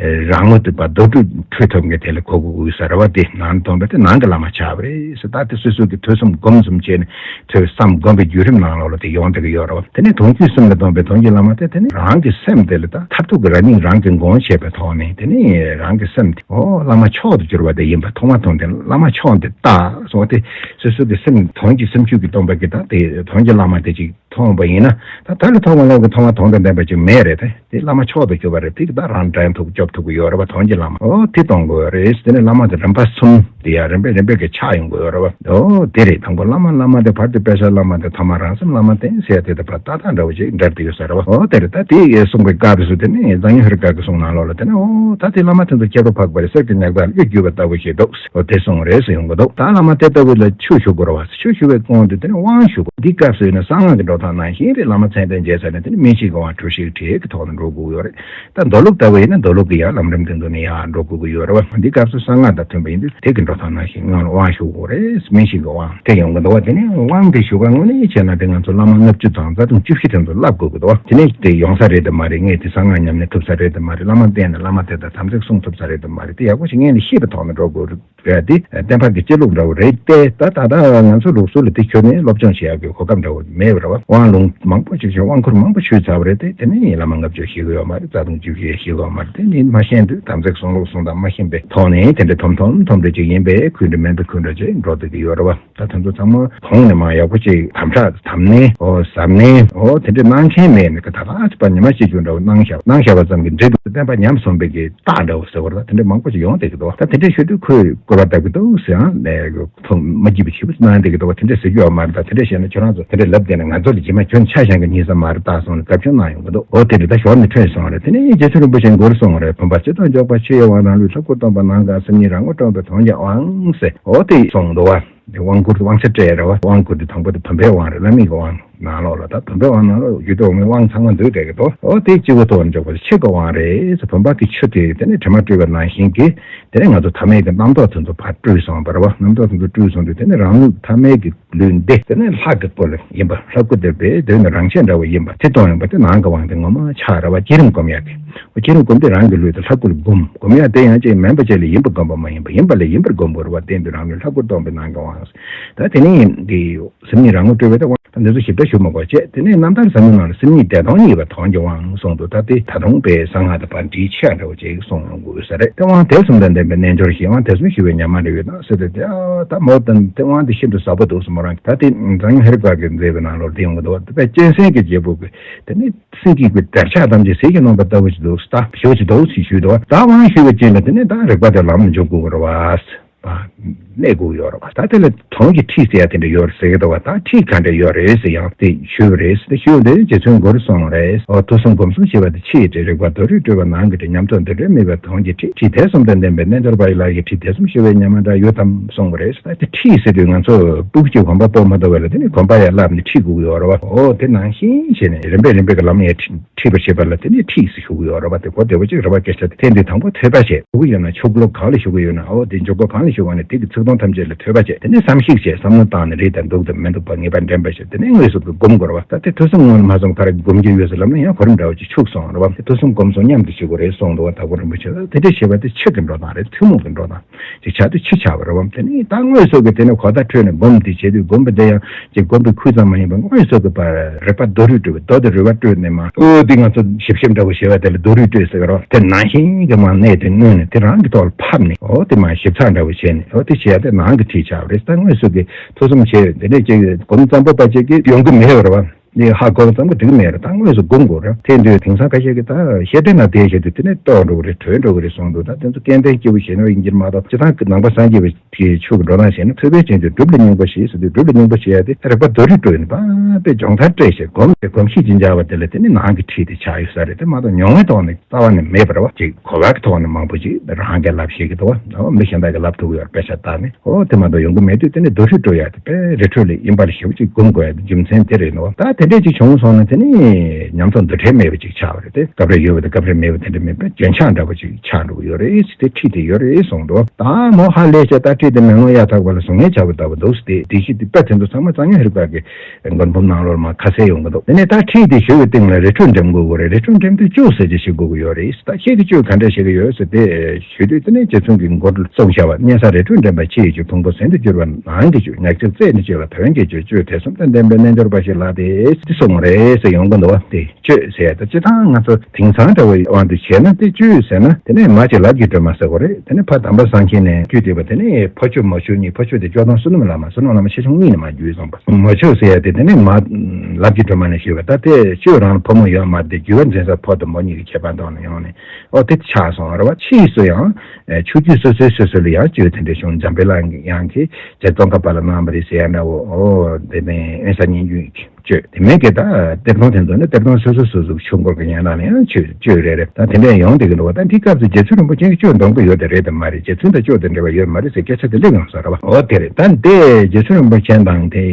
རང་ངོ་དུ་བ་རྡོ་གྲུབ་འཕྲོད་ཐུབ་མཁན་དེ་ལ་གོ་དགོས་ས་རེད་བ། དེ་ནང་དོན་པ་དེ་ནང་གི་བླ་མ་ཆགས་པ་རེད་ཟེར། ད་དེ་སོ་སོ་གི་ཐོས་བསམ་སྒོམ་གསུམ་བྱས་ནས་ཐོས་བསམ་སྒོམ་པའི་བརྒྱུད་རིམ་ནང་ལོགས་ལ་དེ་ཡོང་བསྡད་ཀྱི་ཡོད་རེད་བ། དེ་ནས་དོན་བརྒྱུད་གསུམ་ལ་སྟོན་པའི་དོན་གྱི་བླ་མ་དེ་དེ་ནི་རང་གི་སེམས་དེ་ལ་ད་མཐར་ཐུག་གི་རང་ཉིད་རང་གི་མགོན་བྱས་པའི་ཐོག་ནས་དེ་ནི་རང་གི་སེམས་དེ་ཨོ་བླ་མ་མཆོག་ཏུ་གྱུར་པ་དེ་ཡིན་པ་མཐོང་བ་མཐོང་དེ་བླ་མ་མཆོག་དེ་ལྟ་སོང་བ་དེ་སོ་སོ་གི་སེམས་དོན་གྱི་སེམས་རྒྱུད་ཀྱིས་སྟོན་པ་གི་ད་དེ་དོན་གྱི་བླ་མ་དེ་ཅིག་མཐོང་བ་ཡིན་ན། ད་ད་ལ་མཐོང་བ་ལ་གི་མཐོང་བ་དོན་དང་ལྡན་པ་ཅིག་མེད་རེད་དེ། དེ་བླ་མ་མཆོག་ཏུ་གྱུར་པ་རེད། དེ་གི་ད་རང་དྲན་ཐུབ་སྐྱོབ་ཐུབ་ཀྱི་ཡོད་རེད་བ། དོན་གྱི་བླ་མ་ཨོ་དེ་གཏོང་དགོས་རེད། དེ་ནས་བླ་མ་དེ་རིམ་པ་གསུམ་དེ་ཡང་རིམ་པས་རིམ་པས་ཀྱི་ཆགས་ཡོང་དགོས་ཡོད་རེད་བ། ཨོ་དེ་རེད། དང་པོ་བླ་མ། བླ་མ་དེ་བར་དུ་དཔེ་ཆ་བླ་མ་དེ། ཐ་མ་རང་སེམས་བླ་མ་བསྟེན་ཟེར་དེ་དང་པ་ཏག་ཏག་འདྲ་བོ་ཅིག་འབྲེལ་དེ་ཡོད་ས་རེད་བ། ཨོ་དེ་རེད། ད་དེ་གསུངས་པའི་སྐབས་སུ་དེ་ནས་གཙང་སྨྱོན་ཧེ་རུ་ཀ་གི་གསུང་ནང་ལོགས་ལ་དེ་ནས་ཨོ་ད་དེ་བླ་མ་དེ་ཚོ་ཁྱད་པར་འཕགས་པ་རེད། གསེར་གྱི་ཉག་ཕྲ་ལ་གཡུ་བརྒྱུས་པ་ལྟ་བུ་ཞིག་འདུག་ཨོ་དེ་གསུངས་རེད་ཟེར་ཡོང་གི་འདུག་ད་བླ་མ་དེ་ལྟ་བུ་ལ་ཆོས་ཞུ་དགོས་རེད་བ། ཆོས་ཞུ་བའི་དབང་དུ་དེ་ནས་དབང་ཞུ་དགོས། འདི་སྐབས་སུ་ཡིན་ན་གསང་སྔགས་ཀྱི་འགྲོ་སྟངས་ནང་བཞིན་རེད། བླ་མ་མཚན་ལྡན་མཇལ་ཚར་ནས་དེ་ནས་སྨིན་བྱེད་ཀྱི་དབང་གྲོལ་བྱེད་ཀྱི་གྲལ་གྱི་ཐོག་ནས་འགྲོ་དགོས་ཡོད་རེད། ད་མདོ་ལུགས་ལྟ་བུ་ཡིན་ན་མདོ་ལུགས་ཀྱི་ཡང་ལམ་རིམ་དེ་ཚོ་ནས་ཡང་འགྲོ་དགོས་ཀྱི་ཡོད་རེད་བ། འདི་སྐབས་སུ་གསང་སྔགས་དང་མཐུན་པ་ཡིན་དུས་དེ་གི་འགྲོ་སྟངས་ནང་བཞིན་སྔགས་ལ་དབང་ཞུ་དགོས་རེད། སྨིན་བྱེད་ཀྱི་དབང་དེ་ཡོང་གི་འདུག་བ། དེ་ནས་དབང་དེ་ཞུ་ག་དངོས་གནས་བྱས་ན་དེ་ང་ཚོ་བླ་མ་ལྔ་བཅུ་དང་རྩ་ལྟུང་བཅུ་བཞི་དེ་ཚོ་བསླབ་དགོས་ཀྱི་འདུག་བ། དེ་ནས་དེ་ཡོང་ས་རེད་དམ་མ་རེད། ངས་དེ་གསང་སྔགས་ཉམས་ལེན་ཐུབ་ས་རེད་དམ་མ་རེད། བླ་མ་བསྟེན་ནས་བླ་མ་དེ་དང་དམ་ཚིག་སྲུང་ཐུབ་ས་རེད་དམ་མ་རེད། དེ་ཡག་པོ་ཞིག་སྔོན་ལ་ཤེས་པའི་ཐོག་ནས་འགྲོ་དགོས་རེད། རེད་དེ། བསྟན་པ་གི་གཅེས་ལུགས་འདྲ་བོ་རེད་དེ། ད་ད་ལྟ་ང་ཚོ་ལུགས་སྲོལ་ལ་དེ་ཁྱོན་ནས་སློབ་སྦྱོང་བྱེད་ཡག་གི་གོ་སྐབས་འདྲ་བོ་མེད་པ་རེད་བ། དབང་ལུང་མང་པོ་ཅིག་བྱུང་། དབང་བསྐུར་མང་པོ་ཞུས་ཚར་བ་རེད་དེ། དེ་ནས་བླ་མ་ལྔ་བཅུ་ཤེས་ཀྱི་ཡོད་མ་རེད། རྩ་ལྟུང་བཅུ་བཞི་ཤེས་ཀྱི་ཡོད་མ་རེད། དེ་ནི་མ་ཤེས་དུས་དམ་ཚིག་སྲུང་ལུགས་སྲུང་དང་མ་ཤེས་པའི་ཐོག་ནས་དེ་འདྲ་ཐོམ་ཐོམ་ཐོམ་འདྲ་ཅིག་ཡིན་པས་ཁུལ་འདྲ་མིན་པའི་ཁུལ་འདྲ་ཅིག་འགྲོ་བསྡད་ཀྱི་ཡོད་རེད་བ། ད་དེ་ཚོ་ཚང་མ་གོང་ནས་མར་ཡག་པོ་ཅིག་དམ་དྲག་དམ་ནན་ཨོ་ཟབ་ནན་ཨོ་དེ་འདྲ་གནང་མཁན་མེད་ནས་ད་ག་ཚོད་པ་ཉི་མ་གཅིག་གྱུར་འདྲ་བོ་གནང་བཞག་གནང་བཞག་པ་ཙམ་གྱིས་འགྲིག་འདུག་བསྟན་པ་ཉམས་སོང་བའི་གི་རྟགས་འདྲ་བོ་ཟེར་བ་རེད། ད་དེ་འདྲ་མང་པོ་ཞིག་ཡོང་བསྡད་ཀྱི་འདུག་ད་དེ་འདྲ་ཤོད་དུས་ཁོས་སྐུར་བ་བཏབ་ཀྱི་འདུག་ཟེར་ཡང་ལས་ཐོག་མ་བགྱིས་པ་ཞིག་གནང་བསྡད་ཀྱི་འདུག་བ། དེ་འདྲ་ཟེར་རྒྱུ་ཡོད་མ་རེད། ད་དེ་འདྲ་བཤད་ན་ཁྱོད་རང་ཚོ་དེ་འདྲ་ལབ་བསྡད་ན་ང་ཚོ་ལ་རྗེས་མ་ཁྱོད་ཆ་བཞག་གི་ཉེས་ས་མ་རེད་ད་གསུངས་ནས་བཀའ་བཀྱོན་གནང་ཡོང་གི་འདུག་འོ་དེ་འདྲ་ད་ཞོར་ནས་ཐོན་སོང་བ་རེད། དེ་ནས་རྗེ་བཙུན་རིན་པོ་ཆེ་མགུར་གསུངས་པ་རེད། བུམ་པ་སྤྱི་གཙུག་འཇོག་པ་ཆུ་ཡི་དབང་དང་ལུས། ལྷ་སྐུ་སྟོན་པ་ནམ་མཁའ་སེམས་ཉིད་རང་ངོ་སྤྲོད་པའི་དོན་གྱི་དབང་ཟེར་འོ་དེ་གསུངས་འདུག་བ། དབང་བསྐུར་དབང་ཆ་སྤྲད་རེད་བ། དབང་བསྐུར་དེ་དང་པོ་དེ་བུམ་པའི་དབང་རེད། བླ་མེད་ཀྱི་དབང་ནང་ལོགས་ལ། ད་བུམ་པའི་དབང་ནང་ལོགས་རྒྱུད་དུ་འོང་བའི་དབང་ཚང་མ་འདུས་བསྡད་ཀྱི་འདུག་འོ་དེ་སྤྱི་བོ་ཐོག་ནས་འཇོག་པ་ཆུ་གི་དབང་རེད། བུམ་པ་གི་ཆུ་དེ་དེ་ནས་དྲི་མ་བཀྲུས་པ་ནང་བཞིན་གྱི་དེ་ནས་ང་ཚོ་ཐ་མལ་གྱི་རྣམ་རྟོག་དེ་ཚོ་ཕར་བཀྲུས་སོང་བ་རེད་བ། རྣམ་རྟོག་དེ་ཚོ་བཀྲུས་སོང་དུས་དེ་ནས་རང་ལུས་ཐ་མལ་གྱི་ལུས་འདི་དེ་ནས་ལྷ་གི་སྐུ་ལ་ཡིན་པ། ལྷ་སྐུ་དེ་བས་གདོད་ནས་རང་ཆས་འདྲ་བོ་ཡིན་པ་དེ་སྟོན་ཡོང་པ་དེ་ནང་གི་དབང་དེ་ངོ་མ་ཆགས་རེད་བ། བསྐྱེད་རིམ་སྒོམ་ཡག་གི་བསྐྱེད་རིམ་སྒོམ་དེ་རང་གི་ལུས་དེ་ལྷ་སྐུ་ལ་བསྒོམ། སྒོམ་ཡག་དེ་ཡང་ཅིག་མིན་པ་ཅིག་ལ་ཡིན་པ་སྒོམ་པ་མ་ཡིན་པ། ཡིན་པ་ལ་ཡིན་པར་སྒོམ་དགོས་རེད་བ། བསྟན་དུས་རང་ལུས་ལྷ་སྐུར་སྟོན་པའི་ནང་གི་དབང་། ད་དེ་ནས་འདི་སེམས་ཉིད་རང་ངོ་སྤྲོད་པའི་དབང་། འདི་ཚོ་ཞིབ་ཕྲ་ཞུ་མ་དགོས་བྱས། དེ་ནས་རྣམ་ཐར་ཟབ་མོའི་ནང་ལ་སེམས་ཉིད་བདེ་སྟོང་རྙེད་པའི་དོན་གྱི་དབང་གསུངས་འདུག་ད་དེ་ད་དུང་དཔེ་གསང་སྔགས་དང་བར་འདྲིས་ཆེ་འདྲ་བོ་ཅིག་གསུངས་ཡོང་དགོས་ས་རེད། དེ་དབང་དེ་གསུམ་དང་ལྡན་པའི་རྣལ་འབྱོར་ཞིག་དབང་དེ་གསུམ་ཞུ་བའི་ཉམས་མ་རེ་ཡོད་ན་ཟེར་ཏེ། དེ་ཨ་ད་མོ་དང་དེ་དབང་དེ་ཤིན་ཏུ་ཟབ་པོ་འདུག་སེ་མོ་རང་གིས་ད་དེ་འཛམ་གླིང་ཧེ་རུ་ཀ་གི་མཛད་པའི་ནང་ལོགས་དེ་ཡོང་གི་འདུག་ད་དཔེ་གཅན་གཟན་གྱི་རྒྱལ་པོ་གི་དེ་ནི་སེང་གེ་གི་དར་ཆ་ཙམ་ཅིག་ཟིལ་གྱིས་གནོན་པ་ལྟ་བུ་ཞིག་འདུག་ད་ཞེ་པོ་ཅིག་འདུག་ཅེས་ཞུས་འདུག་ད་དབང་ཞུ་བའི་རྗེས་ལ་དེ་ནི་ད་རིག་པ་དེ་ལམ་འཇུག་དགོས་རེད་བ། པ་གནས་དགོས་ཡོད་རེད་བ། ད་དེ་ལ་དོན་གྱི་ཁྲིད་ཟེར་ཡ་དེ་འདྲ་ཡོད་རེད་ཟེར་གྱི་འདུག་བ། ད་ཁྲིད་ག་འདྲ་ཡོད་རེད་ཟེར་ཡང་དེ་ཞུས་པ་རེད། དེ་ཞུས་པ་དེ་རྗེ་བཙུན་མགུར་གསུངས་རེད། འོ་དུས་གསུམ་སྒོམ་གསུམ་ཞེས་པ་དེ་ཕྱི་ཡི་དྲིལ། རིག་པ་རྡོ་རུས་སྤྲུལ་པ། ནང་གི་དྲིལ། ཉམས་རྟོགས་འདི་འདྲའི་དམིགས་པའི་དོན་གྱི་ཁྲིད། ཁྲིད་དེ་གསུམ་དང་ལྡན་པའི་རྣལ་འབྱོར་པ་ཡི་ལག་གི་ཁྲིད། དེ་གསུམ་ཞུ་བའི་ཉམས་མ་འདྲ་ཡོད་དམ་གསུངས་པ་རེད། ད་དེ་ཁྲིད་ཟེར་དུས་ང་ཚོ་སྤུ་གུ་གཅིག་གོམ་པ་སྤོ་མ་ཐུབ་པ་ལ་དེ་ནི་གོམ་པ་ཡར་བསླབས་ནས་ཁྲིད་དགོས་ཀྱི་ཡོད་རེད་བ། འོ་དེ་ནང་བཞིན་བྱས་ནས་རིམ་པས་རིམ་པས་ཀྱི་ལམ་ཡར་ཁྲིད། ཁྲིད་པར་བྱེད་པ་ལ་དེ་ནས་ཁྲིད་ཟེར་ཞུ་གི་ཡོད་རེད་བ། དེ་གོ་བདེ་བོ་ཅིག་རེད་བ། སྐད་ཆ་དེ་འདི་དང་པོ་ཐོས་པ་བྱེད། ཞུ་གི་ཡོད་ན་ཆོས་ལུགས་གང་ལ་ཞུ་གི་ཡོད་ན། འོ་དེ་འཇུག་སྒོ་གང་ལ་ཞུ་བ་ནི་དེ་གི་ཚིག་དོན་ཐམས་ཅད་ལ་ཐོས་པ་བྱེད། དེ་ནས་བསམ་གཞིག་བྱེད། བསམ་བློ་བཏང་ནས་རེད་དང་འདུག་དང་མི་འདུག་པ་ངེས་པ་འདྲེན་པ་བྱེད། དེ་ནས་དངོས་སུ་གི་སྒོམ་དགོས་རེད་བ། ད་དེ་ཐོས་བསམ་སྔོན་ལ་མ་སོང་བར་སྒོམ་རྒྱུ་ཡོད་ཟེར་ལབ་ན་ཡང་གོ་རིམ་འདྲ་བོ་ཅིག་འཆུག་སོང་རེད་བ། དེ་ཐོས་བསམ་སྒོམ་གསུམ་མཉམ་དུ་བྱེད་དགོས་རེད་གསུངས་འདུག་བ། དྭགས་པོ་རིན་པོ་ཆེ་ལ་དེ་འདྲ་བྱེད་པ་དེ་ཆོས་ཀྱི་འགྲོ་སྟངས་རེད། ཐུན་མོང་གི་འགྲོ་སྟངས་ཅིག་བྱ་དུས་ཕྱི་ཆགས་པ་རེད་བ། དེ་ནས་ད་དངོས་སུ་གི་དེ་ནས་གོ་བརྡ་འཕྲོད་ནས་སྒོམ་དེ་བྱེད་དུས་སྒོམ་པ་དེ་ཡང་ཅིག་སྒོམ་པའི་ཁུལ་ཙམ་མ་ཡིན་པར་དངོས་སུ་གི་བར་རིག་པ་རྡོ་རུས་སྤྲུལ་པའི་རྡོ་དེ་རུས་པ་སྤྲུལ་ནས་མ་ཨོ་དེ་ང་ཚོ་ཞིབ་ཞིབ་འདྲ་བོ་བྱེད་པ་དེ་ལ་རྡོ་རུས་སྤྲུལ་ཟེར་གི་རེད་བ། དེ་ནང་བཞིན་གི་མ་གནས་དེ་མནན་ནས་དེ་རང་གི་ཐོག་ལ་ཕབ་ནས་ཨོ་དེ་མ་ཞིབ་ཚགས་འདྲ་བོ་བྱས་ནས་ཨོ་དེ་བྱེད་ཡ་དེ་ནང་གི་ཁྲིད་ཆགས་པ་རེད། ད་དངོས་སུ་གི་ཐོས་བསམ་བྱེད་དེ་འདྲ་ཅིག་སྒོམ་ཙམ་པོ་པ་ཅིག་གི་ཡོང་གི་མེད་པ་རེད་བ། འདི་ཧ་གོ་བ་ཙམ་གྱིས་འགྲིག་གི་མེད་རེད། ད་དངོས་སུ་སྒོམ་དགོས་རེད། དེ་དུས་དེང་སང་ཁ་ཤས་ཀྱིས་ད་བཤད་དོན་ན་དེ་བཤད་དུས་དེ་ནས་རྟོགས་འགྲོ་གི་རེད། གྲོལ་འགྲོ་གི་རེད་གསུངས་འདུག་ད་དེ་ཚོ་སྐལ་ལྡན་སྐྱེས་བུ་གཞོན་ནུ་ཡིན་གྱི་མ་གཏོགས་སྤྱིར་བཏང་གི་ནང་པ་སངས་རྒྱས་པའི་ཆོས་ཀྱི་འགྲོ་སྟངས་བཤད་ན་ཐོས་པས་བྱས་ཏེ་སྒྲུབ་ལ་སྙིང་པོ་ཞེས་ཟེར་དུས་སྒྲུབ་ལ་སྙིང་པོ་ཞེས་ཡ་དེ་རིག་པ་རྡོ་རུས་སྤྲུལ་ནས་པ་དཔེ་སྦྱོང་ཚར་སྤྲད་བྱས་སྒོམ་དེ་སྒོམ་གཞི་ཅིག་འཇགས་པ་དེ་ལ་དེ་ནི་ནང་གི་ཁྲིད་དེ་ཆགས་ཡོད་ས་རེད། དེ་མ་གཏོགས་མྱོང་བའི་ཐོག་ནས་རྩ་བ་ནས་མེད་པ་རེད་བ། ཅིག་གོ་བ་གི་ཐོག་ནས་མང་པོ་ཅིག་རང་གིས་ལབ་ཤེས་ཀྱི་འདུག་བ། མི་གཞན་དག་གིས་ལབ་ཐུབ་ཀྱི་ཡོད་རེད། དཔེ་ཆ་ལྟ་ནས་ཨོ་དེ་མ་གཏོགས་ཡོང་གི་མེད་དུས་དེ་ནི་རྡོ་རུས་སྤྲུལ་ཡ་དེ་དཔེ་རི་ཁྲོད་ལ་ཡིན་པ་ལ་ཞེ་པོ་ཅིག་སྒོམ་དགོས་ཡ་དེ་རྒྱུ་མཚན་དེ་རེད་ནོ། ད་ དེ་འདྲས་ཅིག་བྱུང་སོང་ན་དེ་ནི་ཉམས་ཚོད་འདུ་འབྲལ་མེད་པ་ཅིག་ཆགས་པ་རེད་དེ། སྐབས་རེ་ཡོད་པ་དང་སྐབས་རེ་མེད་པ་དེ་འདྲ་མེད་པ་རྒྱུན་ཆགས་འདྲ་པོ་ཅིག་ཆགས་འགྲོ་གི་ཡོད་རེད་ཟེར་དེ་ཁྲིད་དེ་ཡོད་རེད་ཟེར། ད་མོ་ཧ་ལས་བྱས་ད་ཁྲིད་དེ་མི་ལོ་ཡ་ཐག་པ་ལ་བཟུང་ངེས་བྱ་བ་ལྟ་བུ་འདུག་ཟེར་དེ་དེ་ཤི་དེ་དཔེ་དེ་ཚོ་ཚང་མ་གཙང་ཡང་ཧེ་རུ་ཀ་གི་མགོན་ཕུང་ནང་ལོགས་མ་ཁ་གསལ་ཡོང་གི་འདུག་དེ་ནས་ད་ཁྲིད་དེ་ཞུ་བའི་སྟེང་ལ་རི་ཁྲོད་འགྲིམ་དགོས་དགོས་རེད། རི་ཁྲོད་འགྲིམ་དུས་བཅུ་ཟེར་གྱི་ཞུ་དགོས་ཀྱི་ཡོད་རེད། ད་ཁྱེད་ཀྱི་བཅུ་ག་འདྲ་ཞིག་ཡོད་ཟེར་དེ་ཞུ་དུས་དེ་ནས་རྗེ་བཙུན་གྱི་མགོ་བཙུགས་བྱ་བ་གཉན་ས་རི་ཁྲོད་འགྲིམ་པ་ཕྱི་ཡི་བཅུ། ཕུང་པོ་ཟིན་དུ་གྱུར་པ་ནང་གི་བཅུ། ཉག་གཅིག་རྩད་ནས་གཅོད་པ་དོན་གྱི་བཅུ། བཅུ་དེ་གསུམ་དང་ལྡན་པའི་རྣལ་འབྱོར་པ་ཞིག་ལགས་ཏེ་དེ་གསུངས་རེད་ཟེར་ཡོང་གི་འདུག་བ། དེ་བཅུ་ཟེར་ཡ་ད་སྤྱི་བཏང་ང་ཚོ་དེང་སང་འདྲ་བའི་དབང་དུ་བྱས་ན་དེ་བཅུ་ཟེར་ན་དེ་ནས་མ་ཅིག་ལབ་ཀྱི་སྒྲོལ་མ་ཟེར་གོ་རེད། དེ་ནས་ཕ་དམ་པ་སངས་རྒྱས་ནས་བརྒྱུད་དེ་བ་དེ་ནས་ཕ་ཆོས་མ་ཆོས་གཉིས། ཕ་ཆོས་དེ་སྐྱོ་སྟོན་བསོད་ནམས་བླ་མ། བསོད་ནམས་བླ་མ་ཆེ་ཆུང་གཉིས་ནས་མ་བརྒྱུད་སོང་པ། མ་ཆོས་ཟེར་ཡ་དེ་དེ་ནས་མ་ལབ་ཀྱི་སྒྲོལ་མ་ནས་ཞུས་པ། ད་དེ་ཆོས་རང་ལ་ཕོ་མོ་ཡོད་མ་དེ་བརྒྱུད་པ་འཛིན་ས་ཕོ་དང་མོ་གཉིས་ཀྱི་ཁྱད་པར་དང་ནས་ཡོང་ནས་ཨོ་དེ་ཆགས་སོང་རེད་བ། ཕྱིས་སུ་ཡང་ཆོས་བརྒྱུད་སོ་སོའི་སོ་སོ་ལ་ཡང་བཅུ་དེ་འདྲ་བྱུང་། འཇམ་དཔལ་དབྱངས་ཀྱིས་ཡང་གི་རྗེ་ཙོང་ཁ་པ་ལ་གནང་བ་རེད་ཟེར་ཡ་འདྲ་བོ། ཨོ་དེ་ནས་དབེན་ས་སྙན་བརྒྱུད་ཀྱི་བཅུ། དེ་མིན་གྱི་ད་གཏེར་སྟོན་དེ་ཚོ་ནི་གཏེར་སྟོན་སོ་སོ་སོ་སོ་ཆོས་འཁོར་གྱི་ཡན་ལག་ནས་ཡང་བཅུ་བཅུ་རེ་རེ་ད་དེ་འདྲ་ཡོང་བསྡད་ཀྱི་འདུག་བ། ད་འདི་སྐབས་སུ་རྗེ་བཙུན་རིན་པོ་ཆེ་གིས་བཅུ་འདོན་གྱི་ཡོད་དེ་རེད་དམ་མ་རེད། རྗེ་བཙུན་དང་བཅུ་དེ་འབྲེལ་བ་ཡོད་མ་རེད་ཟེར་སྐད་ཆ་དེ་སླེབས་ཡོང་ས་རེད་བ། འོ་དེ་རེད། ད་འདི་རྗེ་བཙུན་རིན་པོ་ཆེ་དང་དེ་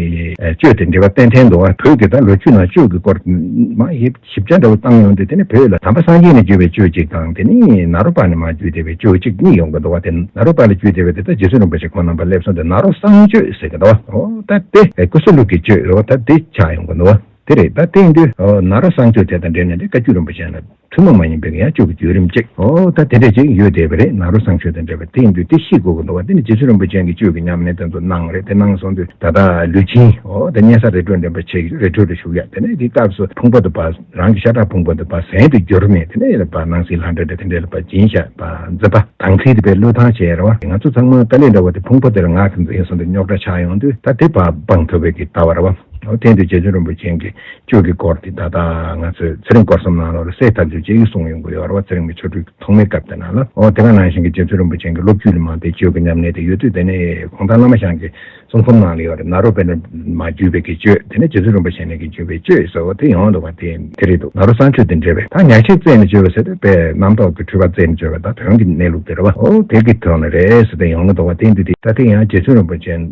བཅུ་དེ་འབྲེལ་བ་ཏན་ཏན་འདུག་བ། བོད་ཀྱི་ད་ལོ་རྒྱུས་ནང་བཅུ་གི་སྐོར་མ་ཡིབ་ཞིབ་ཆ་འདྲ་བོ་བཏང་ཡོང་དུས་དེ་ནི་བོད་ལ་དམ་པ་སངས་རྒྱས་ནས་བརྒྱུད་པའི་བཅུ་གཅིག་དང་དེ་ནི་ནཱ་རོ་པ་ནས་མར་བརྒྱུད་བསྡད་པའི་བཅུ་གཅིག་གཉིས་ཡོང་གི་འདུག་བ། དེ་ནཱ་རོ་པ་ལ་བརྒྱུད་བསྡད་པའི་དེ་ད་རྗེ་བཙུན་རིན་པོ་ཆེ་ཁོང་རྣམ་པ་སླེབས་སོང་དུས་ནཱ་རོ་གསང་མཆོད་ཟེར་གི་འདུག་བ། འོ་ད་དེ་ཀུ་སུ་ལུ་གི་བཅུ་རེད་བ། ད་དེ་ཆགས་ཡོང་གི་འདུག་བ། དེ་རེད། ད་དེ་ཡིན་དུས་ནཱ་རོ་གསང་མཆོད་དེ་དང་འབྲེལ་ནས་དེ་བཀའ་བརྒྱུད་རིན་པོ་ཆེ་ལ་ཐུན་མོང་མ་ཡིན་པའི་ཡང་བཅུ་གི་བརྒྱུད་རིམ་གཅིག་འོ་ད་དེ་འདྲ་ཅིག་ཡོད་བསྡད་པ་རེད། ནཱ་རོ་གསང་མཆོད་དང་འབྲེལ་བའི་དེ་ཡིན་དུས་དེ་ཤེས་དགོས་ཀྱི་འདུག་བ། དེ་ནི་རྗེ་བཙུན་རིན་པོ་ཆེ་གིས་བཅུ་གི་ཉམས་ལེན་དེ་ཚོ་གནང་རེད། དེ་གནང་སོང་དུས་ད་ལྟ་ལུས་སྦྱིན་འོ་དེ་གཉན་ས་རི་ཁྲོད་འདྲེན་པ་ཆེ་རི་ཁྲོད་དུ་བཞུགས་ཡ། དེ་ནས་དེའི་སྐབས་སུ་ཕུང་པོ་དེ་ཕར་རང་གི་ཤ་ཁྲག་ཕུང་པོ་དེ་ཕར་ཟན་དུ་གྱུར་ནས་དེ་ནས་ཕར་སྣང་སྲིད་ལྷ་འདྲེ་འདྲ་དེ་འདྲ་ལ་ཕར་སྦྱིན་བཞག་པ་མཛད་པ་དང་ཚིག་དེ་པའི་བློས་བཏང་བྱས་རེད་བ། ང་ཚོ་ཚང་མ་ཏཱ་ལའི་འདྲ་བ་དེ་ཕུང་པོ་དེ་ལ་ངག་གི་འཛིན་སོང་དུས་རྙོག་དྲ་ཆགས་ཡོང་དུས་ད་དེ་ཕར་སྤང་ཐུབ་པའི་གི་ལྟ་བ་རེད་བ། འོ་དེ་དུས་རྗེ་བཙུན་རིན་པོ་ཆེ་གིས་བཅུ་གི་སྐོར་དེ་ད་ལྟ་ང་ཚོས་ཚེ་རིང་སྐོར་གསུམ་ནང་ལོགས་ལ་གསལ་ཐག་ཆོད་ཅིག་གསུངས་ཡོང་གི་ཡོད་རེད་བ། ཚེ་རིང་གི་ཆོ་འཕྲུལ་ཐོག་མའི་སྐབས་དེ་ནང་ལ། འོ་དེ་ག་ནང་བཞིན་གྱི་རྗེ་བཙུན་རིན་པོ་ཆེ་གི་སློབ་བརྒྱུད་ལ་མ་དེ་བཅུ་གི་ཉམས་ལེན་དེ་ཡོད་དུས་དེ་ནས་གུང་ཐང་བླ་མ་ཞང་གི་གསུང་འབུམ་ནང་ལ་ཡོད་རེད། ནཱ་རོ་པ་ནས་མར་བརྒྱུད་པའི་གི་བཅུ། དེ་ནས་རྗེ་བཙུན་རིན་པོ་ཆེ་ནས་གི་བརྒྱུད་པའི་བཅུ་ཟེར་བ་དེ་ཡོང་འདུག་བ། དེ་དེ་རེད་འདུག་ནཱ་རོ་གསང་མཆོད་དང་འབྲེལ་བའི་ད་ཉག་གཅིག་རྩད་ནས་གཅོད་པ་ཟེར་དུས་དཔེ་རྣམ་རྟོག་གི་འཁྲུལ་པ་རྩད་ནས་གཅོད་པ་ད་དོན་གྱི་གནས་ལུགས་དེ་རེད་བ། འོ་དེ་གི་དོན་ལ་རེད་ཟེར་ཏེ་ཡོང་གི་འདུག་བ། དེ་འདི་དེ་ད་དེ་ཡང་རྗེ་བཙུན་རིན་པོ་ཆེ་ལ་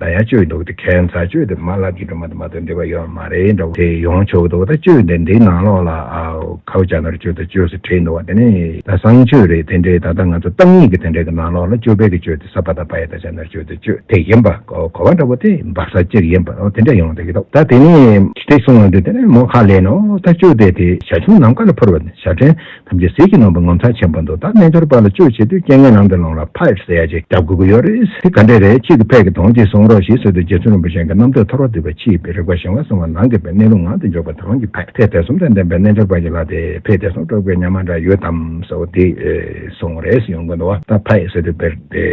ཡང་བཅོས་འདུག་དེ་ཁྱད་མཚར་བཅོས་དེ་མ་ལབ་ཀྱི་སྒྲོལ་མ་དང་མ་དང་འབྲེལ་བ་ཡོད་མ་རེད་འདྲ་བོ་དེ་ཡོང་ཆོག་གི་འདུག་བ། ད་བཅོས་དེ་འདིའི་ནང་ལོགས་ལ་ཨ་ཁའུ་ཅ་ནར་བཅོས་དང་བཅོས་སུ་བྲིས་འདུག་བ། དེ་ནས་ད་གསང་མཆོད་རེད། དེ་འདྲའི་ད་ལྟ་ང་ཚོ་བརྟག་གཉིས་ཀྱི་དེ་འདྲའི་གི་ནང་ལོགས་ལ་བཅོས་པའི་གི་བཅོས་དེ་ས་པ་ད་པ་ཡ་ད་ཅ་ནར་བཅོས་དང་བཅོས་དེ་ཡིན་པ། གོ་བ་འདྲ་བོ་དེ་འབབ་ས་གཅིག་ཡིན་པ། འོ་དེ་འདྲ་ཡོང་བསྡད་ཀྱི་འདུག་ད་དེ་ནས་དེ་གསུངས་ཡོང་དུས་དེ་ནས་མོ་ཁ་ལས་ནོ་ད་བཅོས་དེ་དེ་ཞལ་ཆུང་ནམ་མཁའ་ལ་འཕུར་བ་ནི་ཞལ་ཕྲན་ཐམས་ཅད་ཟིལ་གྱིས་གནོན་པའི་ངོ་མཚར་ཆེན་པོ་འདུག་ད་རྣལ་འབྱོར་པ་ལ་བཅོས་བྱེད་དུས་རྐྱེན་ངན་ལམ་དུ་ལོངས་ལ་ཕ་ཡིར་ཟེར་ཡ་ཅིག་རྒྱབ་དགོས་ཀྱི་ཡོད་རེད། དེ་ག་འདྲས་རེད། ཁྱེད་ཀྱི་ཕས་ཀྱི་དོན་ཅིག་གསུང་རོགས་ཞེས་ཟེར་དུས་རྗེ་བཙུན་རིན་པོ་ཆེ་གི་རྣམ་ཐོས་ཐོར་བ་འདུས་པ་ཕྱི་ཡི་རིག་པ་གཞན་དབང་གསང་བ་ནང་གི་པའི་གནས་ལུགས་ངང་དུ་འཇོག་པ་དང་གི་ཕས་ཕས་དེ་གསུམ་དང་ལྡན་པའི་རྣལ་འབྱོར་པ་ཞིག་ལ་དེ་ཕས་དེ་གསུམ་སྤྲོག་པའི་ཉམས་མ་འདྲ་ཡོད་དམ་ཟེར་བ་དེ་གསུང་རེད་ཟེར་ཡོང་གི་འདུག་བ། ད་ཕ་ཡིར་ཟེར་དུས་དཔེར་དེ་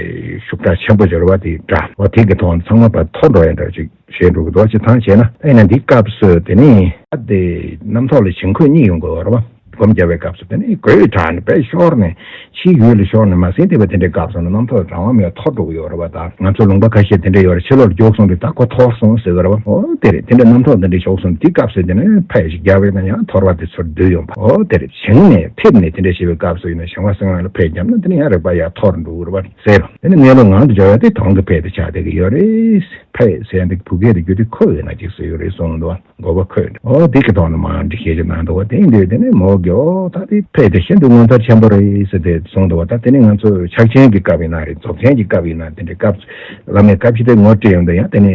ཤུགས་དྲག་ཆེན་པོ་སྦྱོར་བ་དེ་འདྲ་བ་དེ་གི་ཐོག་ནས་ཚང་མ་ཕར་ཐོར་འགྲོ་ཡ་འདྲ་ཅིག་བྱས་འགྲོ་གི་འདུག་ཅི་ཐང་བྱས་ན། ད་ཡིན་ན་འདིའི་སྐབས་སུ་དེ་ནི་ཨ་དེ་རྣམ་ཐོས་ལ་བྱིང་རྒོད་གཉིས་ཡོང་གི་ཡོད་རེད་བ། སྒོམ་རྒྱབ་པའི་སྐབས་སུ་དེ་ནི་རྒོད་དྲགས་ནས་དཔེ་ཤོར་ནས་ཕྱིའི་ཡུལ་ལ་ཤོར་ནས་མ་ཟིན་བསྡད་པ་དེ་འདྲའི་སྐབས་སུ་ནི་རྣམ་ཐོས་རང་དབང་མེད་པར་ཐོར་འགྲོ་གི་ཡོད་རེད་བ། ད་ང་ཚོ་ལུང་པ་ཁ་ཤས་དེ་འདྲ་ཡོད་རེད། ཕྱི་ལོགས་རྒྱུགས་སོང་དུས་ད་ཁོ་ཐོར་སོང་ཟེར་གི་རེད་བ། འོ་དེ་རེད། དེ་འདྲ་རྣམ་ཐོས་དེ་འདྲ་ཤོར་སོང་དུས་སྐབས་སུ་དེ་ནི་ཕ་ཡིར་ཞིག་རྒྱབ་པས་ན་ཡང་ཐོར་བ་དེ་ཚུར་བསྡུས་ཡོང་བ། འོ་དེ་རེད། བྱིང་ནས་འཐིབས་ནས་དེ་འདྲ་བྱེད་པའི་སྐབས་སུ་ཡིན་ན་བྱིང་བ་སེང་བ་ལ་ཕ་ཡིར་བརྒྱབ་ན་དེ་ནི་ཡང་རིག་པ་ཡར་ཐོར་འགྲོ་གི་རེད་བ། ཟེར། དེ་ནི་གནས་ལུགས་ངང་དུ་འཇོག་ཡ་དེ་དོན་གྱི་ཕས་དེ་ཆགས་བསྡད་ཀྱི་ཡོད་རེད། ཕས་ཟེར་ཡ་འདི་བུ་སྐད་དུ་བསྒྱུར་དུས་ཁོ་ཡོད་ན་ཅིག་ཟེར་ཡོད་རེད་གསུངས་འདུག་བ། མགོ་པ་ཁོས་འོ་འདི་གི་ཐོག་ནས་མར་འགྲེལ་བཤད་ཅིག་གནང་འདུག་བ། དེ་ཡིན་དུས་དེ་ནི་མོ་གིས་འོ་ད་དེ་ཕས་དེ་ཤིན་ཏུ་ངོ་མཚར་ཆེན་པོ་རེད་ཟེར་ཏེ་གསུངས་འདུག་བ། ད་དེ་ནི་ང་ཚོ་ཕྱག་ཆེན་གྱི་སྐབས་ཡིན་ན་རེད། རྫོགས་ཆེན་གྱི་སྐབས་ཡིན་ན་དེ་འདྲའི་སྐབས་བླ་མའི་བཀའ་བཞིན་དེ་ངོ་སྤྲད་ཡོང་དུས་ཡང་དེ་ནི་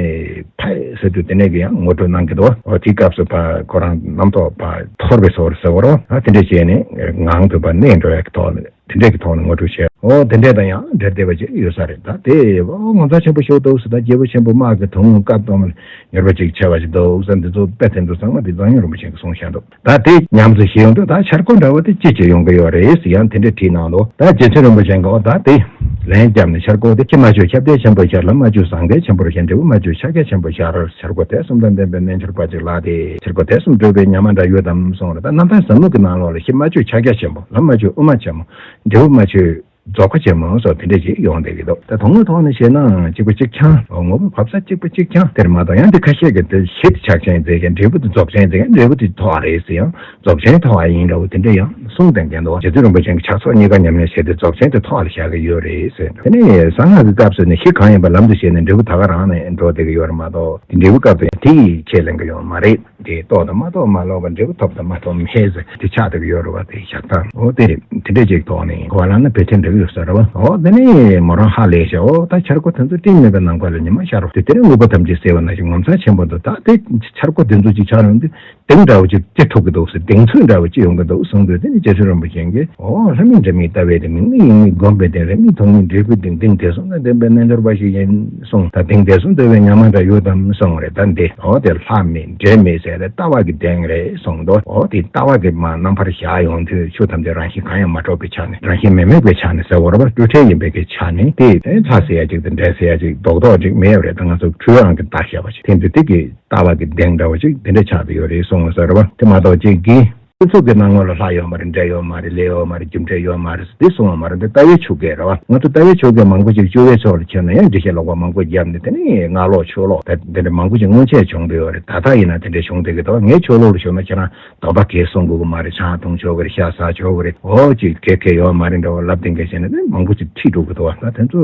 ཕས་ཟེར་དུས་དེ་ནས་ཀྱི་ཡང་ངོ་སྤྲོད་གནང་གི་འདུག་བ། འོ་དེའི་སྐབས་སུ་ཕ་ཁོ་རང་རྣམ་རྟོག་ཕ་ཐོར་བའི་བཟོ་འདྲ་ཟེར་བ་རེད་བ། ད་དེ་འདྲས་བྱས་ནས་ངང་དུ་ཕར་གནས་འགྲོ་ཡ་གི་ཐོག་ནས། དེ་འདྲས་ཀྱི་ཐོག་ནས་ངོ་སྤྲོད་བྱས། འོ་དེ་འདྲས་དང་ཡང་འབྲེལ་བསྡད་པ་ཅིག་ཡོད་ས་རེད། ད་དེ་འོ་ངོ་མཚར་ཆེན་པོ་ཞིག་འདུག་ཟེར། ད་རྒྱལ་པོ་ཆེན་པོ་དམག་གི་དུང་དཀར་གཏོང་མྱུར་བ་ཅིག་ཆགས་པ་ཞིག་འདུག་ཟེར། འདི་ཚོ་དཔེ་དེ་ཚོ་ཚང་མ་དེ་གཙང་སྨྱོན་རིན་པོ་ཆེ་གིས་གསུངས་བཞག་འདུག་ད་དེ་ཉམས་སུ་བཞེས་ཡོང་དུས་ད་འཆར་སྒོ་འདྲ་བོ་དེ་ཅི་ཅི་ཡོང་གི་ཡོད་རེད་ཟེར་ཡང་དེ་འདྲས་དྲིས་གནང་འདུག་ད་རྗེ་བཙུན་རིན་པོ་ཆེ་གིས་འོ་ད་དེ་ལན་བརྒྱབ་ནས་འཆར་སྒོ་དེ་ཁྱེད་མ་བཅོས་ཁྱབ་བརྡལ་ཆེན་པོར་ཤར། ལམ་མ་བཅོས་ཟང་ཐལ་ཆེན་པོར་ཤར། འབྲས་བུ་མ་བཅོས་ཕྱག་རྒྱ་ཆེན་པོར་ཤར། འཆར་སྒོ་དེ་གསུམ་དང་ལྡན་པའི་རྣལ་འབྱོར་པ་ཅིག་ལགས་ཏེ། འཆར་སྒོ་དེ་གསུམ་བགྲོད་པའི་ཉམས་མ་འདྲ་ཡོད་དམ་གསུངས་རེད། ད་རྣམ་ཐར་ཟབ་མོ་གི་ནང་ལོགས་ལ་ཁྱེད་མ་བཅོས་ཕྱག་རྒྱ་ཆེན་པོ། ལམ་མ་བཅོས་དབུ་མ་ཆེན་མོ། འབྲས་བུ་མ་བཅོས་ རྫོགས་པ་ཆེན་མོ་སོགས་དེ་འདྲ་ཞིག་ཡོང་བསྡད་ཀྱི་འདུག་ད་དོན་དངོས་ཐོག་ནས་བཤད་ན་གཅིག་པ་གཅིག་རྐྱང་། ངོ་བོ་བབ་ས་གཅིག་པ་གཅིག་རྐྱང་དེར་མ་གཏོགས། ཡང་དེ་ཁ་ཤས་ཀྱིས་དེ་གཞི་དེ་ཆགས་ཅན་ཟེར་མཁན། འབྲས་བུ་དེ་རྫོགས་ཅན་ཟེར་མཁན། འབྲས་བུ་དེ་ཐོགས་རེད་ཟེར། ཡང་རྫོགས་ཆེན་ཐོགས་ཡིན་འདྲ་བོ་དེ་འདྲ་ཡང་གསུངས་བསྡད་མཁན་འདུག་རྗེ་བཙུན་རིན་པོ་ཆེ་གིས་ཕྱག་ཚོགས་གཉིས་ཀ་ཉམས་ལེན་བྱས་ཏེ་རྫོགས་ཆེན་དེ་ཐོགས་ལ་བཞག་གི་ཡོད་རེད་ཟེར། དེ་ནས་གསང་སྔགས་ཀྱི་སྐབས་སུ་ནི་གཞི་གང་ཡིན་པ་ལམ་དུ་བྱས་ནས་འབྲས་བུ་ད་ག་རང་ནས་འགྲོ་བསྡད་ཀྱི་ཡོད་རེད་མ་གཏོགས། དེ་འབྲས་བུ་སྐབས་དུ་ཡང་དེ་ཡིས་ཁས་ལེན་གྱི་ཡོད་མ་རེད། དེ་རྟོགས་དང་མ་རྟོགས་མ་ལོག་པ། འབྲས་བུ་ཐོབ་དང་མ་ཐོབ་མེད་ཟེར་དེ་ཆགས་བསྡད་ཀྱི་ཡོད་རེད་བ། དེ་བཞག་སྟངས་འོ་དེ་རེད། དེ་འདྲ་ཅིག་ཐོག་ནས་གོ་བ་བླངས་ན་བེད་སྤྱོད་འགྲིག་གི་ཡོད་ས་རེད་བ། འོ་དེ་ནས་མོ་རང་ཧ་ལས་ཤག་འོ་ད་འཆར་སྒོ་དེ་ཚོ་སྤྲིན་མེད་པའི་ནམ་མཁའ་ལ་ཉི་མ་ཤར་རོ། དེ་དེ་རིང་དངོས་པོ་ཐམས་ཅད་གསལ་བ་ནང་བཞིན་ངོ་མཚར་ཆེན་པོ་འདུག་ད་དེ་འཆར་སྒོ་དེ་ཚོ་ཅིག་ཆགས་ཡོང་དུས་གདེང་འདྲ་བོ་ཅིག་ཅིག་ཐུག་གི་འདུག་ཟེར། གདེང་ཚོད་འདྲ་བོ་ཅིག་ཡོང་གི་འདུག་གསུངས་དུས། དེ་ནས་རྗེ་བཙུན་རིན་པོ་ཆེ་གིས། འོ་ལྷ་མིན་འདྲ་མིན་ལྟ་བས་ཏེ། མིག་མིན་ཡིད་མིན་བསྒོམས་པས་ཏེ། རེག་མིན་མཐོང་མིན་འབྲས་བུ་ལྡན། གདེང་བདེ་གསུམ་དང་ལྡན་པའི་རྣལ་འབྱོར་པ་ཞིག་ཡིན་གསུངས། ད་གདེང་བདེ་གསུམ་ལྟ་བས་ཉོན་མོངས་དགྲ་ཡོད་དམ་གསུངས་རེད། ད་འདི་འོ་དེ་ལྷ་མེད་འདྲེ་མེད་ཟེར་ཏེ་ལྟ་བ་གི་གདེང་རེད་གསུངས་འདུག་འོ་དེ་ལྟ་བ་གི་མ་རྣམ་པར་བཞག་ཡོང་དུས་ཆོས་ཐམས་ཅད་རང་བཞིན་གང་ཡང་མ་གྲུབ་པའི་ཆ་ནས། རང་བཞིན་མི་དམིགས་པའི་ཆ་ནས་ཟེར་བ་རེད་བ། སྤྲོས་བྲལ་ཡིན་པའི་གི་ཆ་ནས་དེ་ལྷ་ཟེར་ཡ་ཅིག་དང་འདྲེ་ཟེར་ཡ་ཅིག་རྡོག་རྡོག་ཅིག་མེད་པ་རེད། ད་ང་ཚོ་འཁྲུལ་པའང་གི་བཏགས་བཞག་པ་ཞིག་དེ་འདུག་དེ་གི་ལྟ་བ་གི་གདེང་འདྲ་བོ་ཅིག་དེ་འདྲ་ཆགས་བསྡད་ཡོད་རེད་གསུངས་ས་རེད་བ། དེ་མ་གཏོགས་ཅིག་གི་ཀུན་རྫོབ་ཀྱི་སྣང་ངོ་ལ་ལྷ་ཡོད་མ་རེད། འདྲེ་ཡོད་མ་རེད། ལས་ཡོད་མ་རེད། རྒྱུ་འབྲས་ཡོད་མ་རེད་ཟེར་དེ་གསུང་བ་མ་རེད། འདི་ལྟ་བའི་ཆོ་ག་རེད་བ། ང་ཚོ་ལྟ་བའི་ཆོ་ག་མང་པོ་ཅིག་སྤྱོད་པའི་ཕྱོགས་ལ་ཁྱེར་ན་ཡང་འགྲེལ་བཤད་ལོག་པ་མང་པོ་བརྒྱབ་ནས། དེ་ནས་སྔ་ལོག་ཕྱོགས་ལོག་ད་དེ་འདྲ་མང་པོ་ཅིག་སྔོན་ཆད་བྱུང་བསྡད་ཡོད་རེད། ད་ལྟ་ཡིན་ན་དེ་འདྲ་བྱུང་བསྡད་ཀྱི་འདུག་ངས་ཕྱོགས་ལོག་ལ་ཞུགས་ན་ཁྱེད་རང་སྡོམ་པ་གས་སྲུང་དགོས་ཀྱི་མ་རེད། ཆང་འཐུང་ཆོག་གི་རེད། ཤ་ཟ་ཆོག་གི་རེད། འོ་ཅིག་གས་གས་ཡོད་མ་རེད་འདྲ་བོ་ལབ་དེ་འགའ་བྱས་ན་དེ་མང་པོ་ཅིག་ཁྲིད་འགྲོ་གི་འདུག་བ། ད་དེ་ཚོ་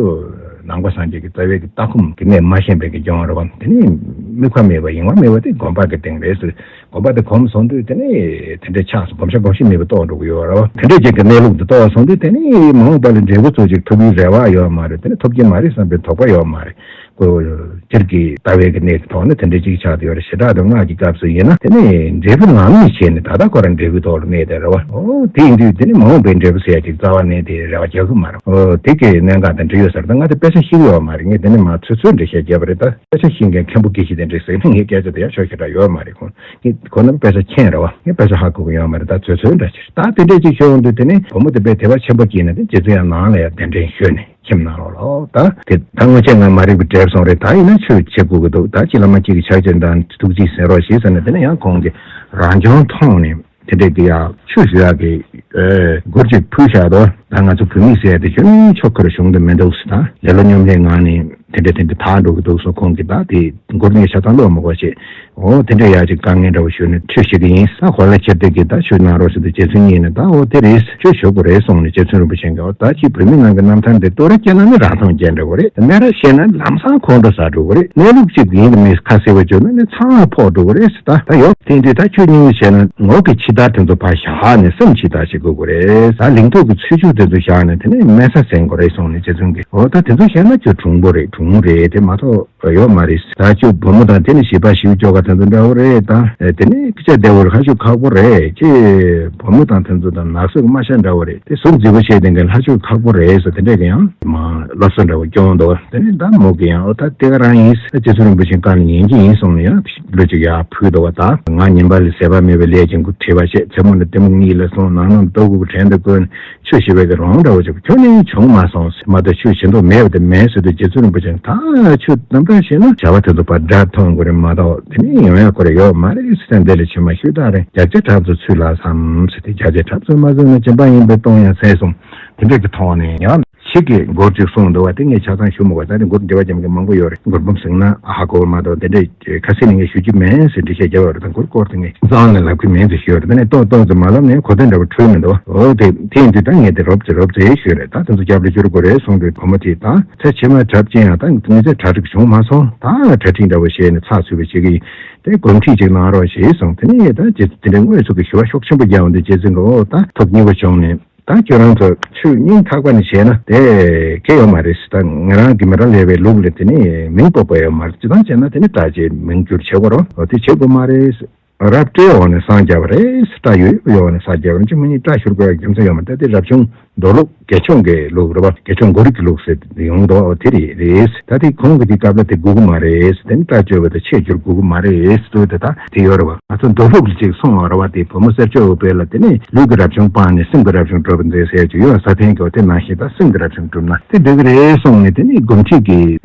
ནང་པ་སངས་རྒྱས་ཀྱི་རྩ་བའི་གི་ལྟ་ཁོམ་གྱི་གནས་མ་ཤེས་པའི་གི་སྦྱོང་རེད་བ། དེ་ནས་དམིགས་པ་མེད་པ་ཡེངས་པ་མེད་པ་དེ་སྒོམ་པ་གི་གདེང་རེད་ཟེར། སྒོམ་པ་དེ་གོམས་སོང་དུས་དེ་ནས་དེ་འདྲ་ཆགས་སོང་། གོམས་ཤ་གོམས་ཤ་མེད་པ་རྟོགས་འགྲོ་གི་ཡོད་རེད་བ། དེ་འདྲ་ཅིག་གི་གནས་ལུགས་འདི་རྟོགས་སོང་དུས་དེ་ནས་མ་འོངས་པ་ལ་འབྲས་བུ་ཚོ་ཅིག་ཐོབ་ཀྱི་རེ་བ་ཡོད་མ་རེད། དེ་ནས་ཐོབ་ཀྱི་མ་རེད་བསམ་པའི་དོགས་པ་ཡོད་མ་རེད། ཁོ་སྤྱིར་གྱི་ལྟ་བའི་གི་གནས་ཀྱི་ཐོག་ནས་དེ་འདྲ་ཅིག་ཆགས་བསྡད་ཡོད་རེད། བྱེ་བྲག་ཏུ་སྔགས་ཀྱི་སྐབས་སུ་ཡིན་ན་དེ་ནས་འབྲས་བུ་ངང་ཉིད་བྱས་ནས་ད་ལྟ་ཁོ་རང་འབྲས་བུའི་ཐོག་ལ་གནས་བསྡད་རེད་བ། འོ་དེ་ཡིན་དུས་དེ་ནས་མ་འོངས་པའི་འབྲས་བུ་ཟེར་ཡ་ཅིག་རྩ་བ་ནས་དེ་རེ་བ་རྒྱག་གི་མ་རེད། འོ་དེ་གི་གནད་འགག་དང་འབྲེལ་ཡོད་ས་རེད། ད་ང་དེ་དཔེ་ཆ་ཤེས་ཀྱི་ཡོད་མ་རེད། ངས་དེ་ནས་མ་ཚོད་ཚོད་འགྲེལ་བཤད་བརྒྱབ་པ་རེད། ད་དཔེ་ཆ་ཤེས་མཁན་མཁན་པོ་དགེ་བཤེས་དེ་འདྲས་ཟེར་ནས་ངས་སྐད་ཆ་དེ་ཡང་ཤོད་ཤེས་ར་ཡོད་མ་རེད། ཁོང་ངས་ཁོ་རྣམས་དཔེ་ཆ་མཁྱེན་རེད་བ། ངས་དཔེ་ཆ་ཧ་གོ་གི་ཡོད་མ་རེད། ད་ཚོད་ཚོད་འདྲ་ཅིག་རེད། ད་དེ་འདྲས་ཅིག་ཤོད་ཡོང་དུས་དེ་ནས་བུ་མོ་དེ་དཔེ་དད་པ་ཆེན་པོ་སྐྱེས་ནས་དེ་རྗེ་བཙུན་ཡང་ནང་ལ་ཡང་གདན་འདྲེན་ཞུས་ནས། ཁྱིམ་ནང་ལོགས་ལ། ད་དེ་ད་སྔོན་ཆད་ང་མ་རིག་པའི་འབྲས་སོང་རེད། ད་ཡིན་ན་ཆོས་བྱེད་དགོས་ཀྱི་འདུག་ད་ཅི་བླ་མ་གཅིག་གི་ཕྱག་ཕྱིར་དང་ཐུགས་རྗེ་ཟེར་རོགས་ཞེས་ཟེར་ནས། དེ་ནས་ཡང་ཁོང་གིས་རང་བྱུང་མཐོང་ནས་དེ་འདྲས་ཀྱི་ཡང་ཆོས་ཞུ་ཡག་གི་ཨེ་མགུར་གཅིག་ཕུལ་བཞག་འདུག་ད་ང་ཚོ་བོད་མི་ཟེར་ཡ་དེ་ཁྱོན་ཆོས་ཁར་ཞུགས་འདུག་མི་འདུག་ཟེར། ད་ལེ་ལོ་སྙོམ་ལས་ངང་ནས་དེ་འདྲས་དེ་འདྲས་ད་འགྲོ་གི་འདུག་སོ། ཁོང་གིས་ད་དེ་མགུར་ངས་ཆ་ཚང་ཀློག་མི་དགོས་ཞེས། འོ་དེ་འདྲ་ཡག་ཅིག་དཀའ་ངལ་འདྲ་བོ་ཞུས་ནས་ཁྲིད་ཤེས་ཀྱི་ཡིན། ད་གོ་ལ་ཁྱེར་དེ་གི་ད་ཆོས་གནང་རོགས་ཞུས་དུས་རྗེ་བཙུན་གཉིས་ནས་ད་འོ་དེ་རེད། ཆོས་ཞུ་དགོས་རེད་གསུངས་ནས་རྗེ་བཙུན་རིན་པོ་ཆེ་གིས་འོ་ད་ཅིག་བོད་མི་ནང་གི་རྣམ་ཐར་འདི་བསྟོད་ར་བསྐྱལ་ན་ནི་རང་མཐོང་རྐྱེན་འདྲ་བོ་རེད། སྨད་ར་བཤད་ན་ལམ་སང་ཁོང་ཁྲོ་ཟ་འགྲོ་གི་རེད། གནས་ལུགས་གཅིག་ཡིན་གི་མིན་ཁ་གསལ་བོ་བརྗོད་ན་ནི་ཚང་མ་ཕོག་འགྲོ་གི་རེད་ཟེར། ད་ད་ཡོད་དེ་འདི་ད་ཁྱོད་སྙིང་རྗེ་བྱས་ན་ངོ་གི་ཕྱི་དར་དེ་ཚོ་ཕར་བཞག་ནས་སེམས་ཕྱི་དར་བྱེད་དགོས་གི་རེད། ད་ལིང་ཏོག་གི་ཚུལ་འཆོས་དེ་ཚོ་བཞག་ནས་དེ་ནས་སྨད་ས་ཟིན་དགོས་རེད་གསུངས་ནས་རྗེ་བཙུན་གིས་འོ་ད་དེ་ཚོ་བཤད་ན་ཁྱོད་གྲུང་པོ་རེད། གྲུང་རེད། དེ་མ་གཏོགས། ཡོད་མ་རེད། ད་ཁྱོད་བུ་མོ་དང་དེ་ནི་བྱིས་པ་ཞིག་ཅོག་ག་དེ་ཚོ་འདྲ་བོ་རེད། ད་དེ་ནི་སྐད་ཆ་བདེ་བོ་རེད། ཧ་ཅང་ཁག་པོ་རེད། ཁྱེད་བུ་མོ་དང་དེ་ཚོ་དང་ནགས་གསེབ་རྨ་བྱ་འདྲ་བོ་རེད། དེ་གཟུགས་མཛེས་པོ་བྱས་དེ་འགན་ཧ་ཅང་ཁག་པོ་རེད་ཟེར། དེ་འདྲས་ཀྱི་ཡང་མ་སློབ་གསོ་འདྲ་བོ་སྐྱོན་འདུག་དེ་ནི་ད་མོ་གི་ཡང་འོ་ད་དེ་ག་རང་ཡིན་ཟེར། རྗེ་བཙུན་རིན་པོ་ཆེ་བཀའ་ལ་ཉན་གྱི་ཡིན་གསུངས་ནས་ཡང་གླུ་ཅིག་ཡར་ཕུལ་འདུག་ད་ང་ཉིན་པ་ལ་ཟད་པ་མེད་པའི་ལས་ཀྱི་འགོ་ཁྲིད་པ་བྱས། མཚན་མོ་ལ་གཏི་མུག་གཉིད་ལ་སོང་། ནང་ན་ལྟོ་གོས་བྲན་དུ་བཀོལ་ནས། ཆོས་ཞུ་བའི་གི་རང་འདྲ་བོ་ཅིག་ཁྱོན་ནས་བྱུང་མ་སོང་ཟེར། མ་གཏོགས་ཆོས་བྱེད་མདོག་མེད་པ་དེ་མེད་ཟེར་དུས་རྗེ་བཙུན་རིན་པོ་ཆེ་ད་ཆོས་རྣམ་པར་ཤེས་ན་བྱ་བ་དེ་ཚོ་ཕར་དགྲ་མཐོང་དགོས་རེད་མ་གཏོགས་དེ་ནས་ཡོང་ཡག་ཁོ་རེ་ཡོད་མ་རེད་ཟེར། འདི་ལ་ཕྱི་མ་ཤུ་དག་རེད། རྒྱ་ཆེ་གྲགས་ཚོད་ཚུལ་ལ་བསམ་ཟེར་ཏེ། རྒྱ་ཆེ་གྲགས་ཚོད་མ་ཚུད་ན་སྦྱིན་པ་ཡིན་པས་གཏོང་ཡང་ཟད་གསུངས། དེ་འདྲ་གི་ཐོག་ནས་ཡང་ཞིག་གི་མགུར་ཅིག་གསུངས་འདུག་བ། དེ་ངས་ཆ་ཚང་ཞུ་མི་དགོས། ད་དེ་མགུར་འབྲི་བ་རྒྱབ་མཁན་མང་པོ་ཡོད་རེད། མགུར་འབུམ་ཟིན་ན་ཧ་གོ་བ་མ་གཏོགས་དེ་འདྲ་ཁ་སེང་ནས་ངས་ཞུ་རྒྱུ་མེད་ཟེར་འགྲེལ་བཤད་བརྒྱབ་པ་རེད། ད་མགུར་སྐོར་དེ་ངས་གཙང་ནས་ལབ་ཀྱི་མེད་ཟེར་ཞུས་པ་རེད། ད་ནས་ཏོག་ཏོག་ཙམ་མ་ལབ་ནས་གོ་དོན་འདྲ་བོ་འཁྲུལ་མི་འདུག་འོ་དེ་དེ་ཡིན་དུས་ད་ངས་དེ་རོབ་ཙེ་རོབ་ཙེ་ཞུས་རེད། ད་དེ་ཚོ་རྒྱབ་ལ་བསྐྱུར་དགོས་རེད་གསུངས་དུས་བུ་མོ་དེས་ད་ཚེ་ཕྱི་མ་གྲབས་ཅན་ཡང་ད་དངོས་ཚེ་གྲ་སྒྲིག་བྱུང་མ་སོང་། ད་གྲ་སྒྲིག་འདྲ་བོ་བྱས་ནས་ཚགས་ཚུད་པོ་བྱེད་ཀྱི་ཡིན། དེ་སྒོམ་ཁྲིད་ཅིག་གནང་རོགས་ཞེས་གསུངས། དེ་ནས་ད་ཅི་དེ་འདྲའི་དངོས་སུ་གི་ཞུ་བ་ཤུགས་ཆེན་པོ་རྒྱག་འོང་དུས་རྗེ་བཙུན་གྱིས་འོ་ད་ཐུགས་མཉེས་པོ་བྱུང་ནས། ད་ཁྱོད་རང་ཚོ་ཆོས་སྙིང་ཐག་པ་ནས་བྱས་ན་དེ་གལ་ཡོད་མ་རེད་ཟེར། ད་ང་རང་གི་མི་རབས་ལས་པའི་ལུགས་ལ་དེ་ནི་མིང་སྤོབས་པ་ཡོད་མ་རེད། སྤྱིར་བཏང་བྱས་ན་དེ་ནི་སྐྲ་བཅད་མིང་བསྒྱུར་བྱེད་དགོས་རེད། འོ་དེ་བྱེད་དགོས་མ་རེད། རབ་སྤྲས་འོག་ནས་སངས་རྒྱས་པ་རེད། སྐྲ་ཡོད་ཡོད་འོག་ནས་སངས་རྒྱས་པ་རེད། ཅི་མི་ཉན་སྐྲ་བཞུར་དགོས་ཡ་རྒྱུ་མཚན་ཡོད་མ་རེད། ད་དེ་རབ་བྱུང་མདོ་ལུགས་དགེ་སྦྱོང་གི་ལུགས་རེད་བ། དགེ་སྦྱོང་གོ་རིམ་གྱི་ལུགས་ཟེར་ཡོང་འདུག་འོ་དེ་རེད་རེད། ད་དེ་ཁོང་གི་དེ་སྐབས་ལ་དེ་དགོས་ཀྱི་མ་རེད། དེ་ནི་སྐྲ་བཅད་པ་དང་ཆས་བསྒྱུར་དགོས་ཀྱི་མ་རེད་ཟེར་དུས་དེ་ད་དེ་ཡོད་རེད་བ། ང་ཚོ་མདོ་ལུགས་ལ་ཅིག་གསུངས་པ་རེད་བ། དེ་བུ་མོ་གསེར་ཕྱོགས་འོད་འཕེལ་ལ་དེ་ནས་ལུས་ཀྱི་རབ་བྱུང་སྤངས་ནས་སེམས་ཀྱི་རབ་བྱུང་སྒྲུབ་པ་མཛད་ཟེར་ཡ་ཅིག་ཡོད། ས་ཐན་གྱི་འོ་དེ་ནང་བཞིན་ད་སེམས་ཀྱི་རབ་བྱུང་སྒྲུབ་ན་དེ་འགྲིག་གི་རེད་གསུངས་ནས། དེ་ནས་སྒོམ་ཁྲིད་ཀྱི་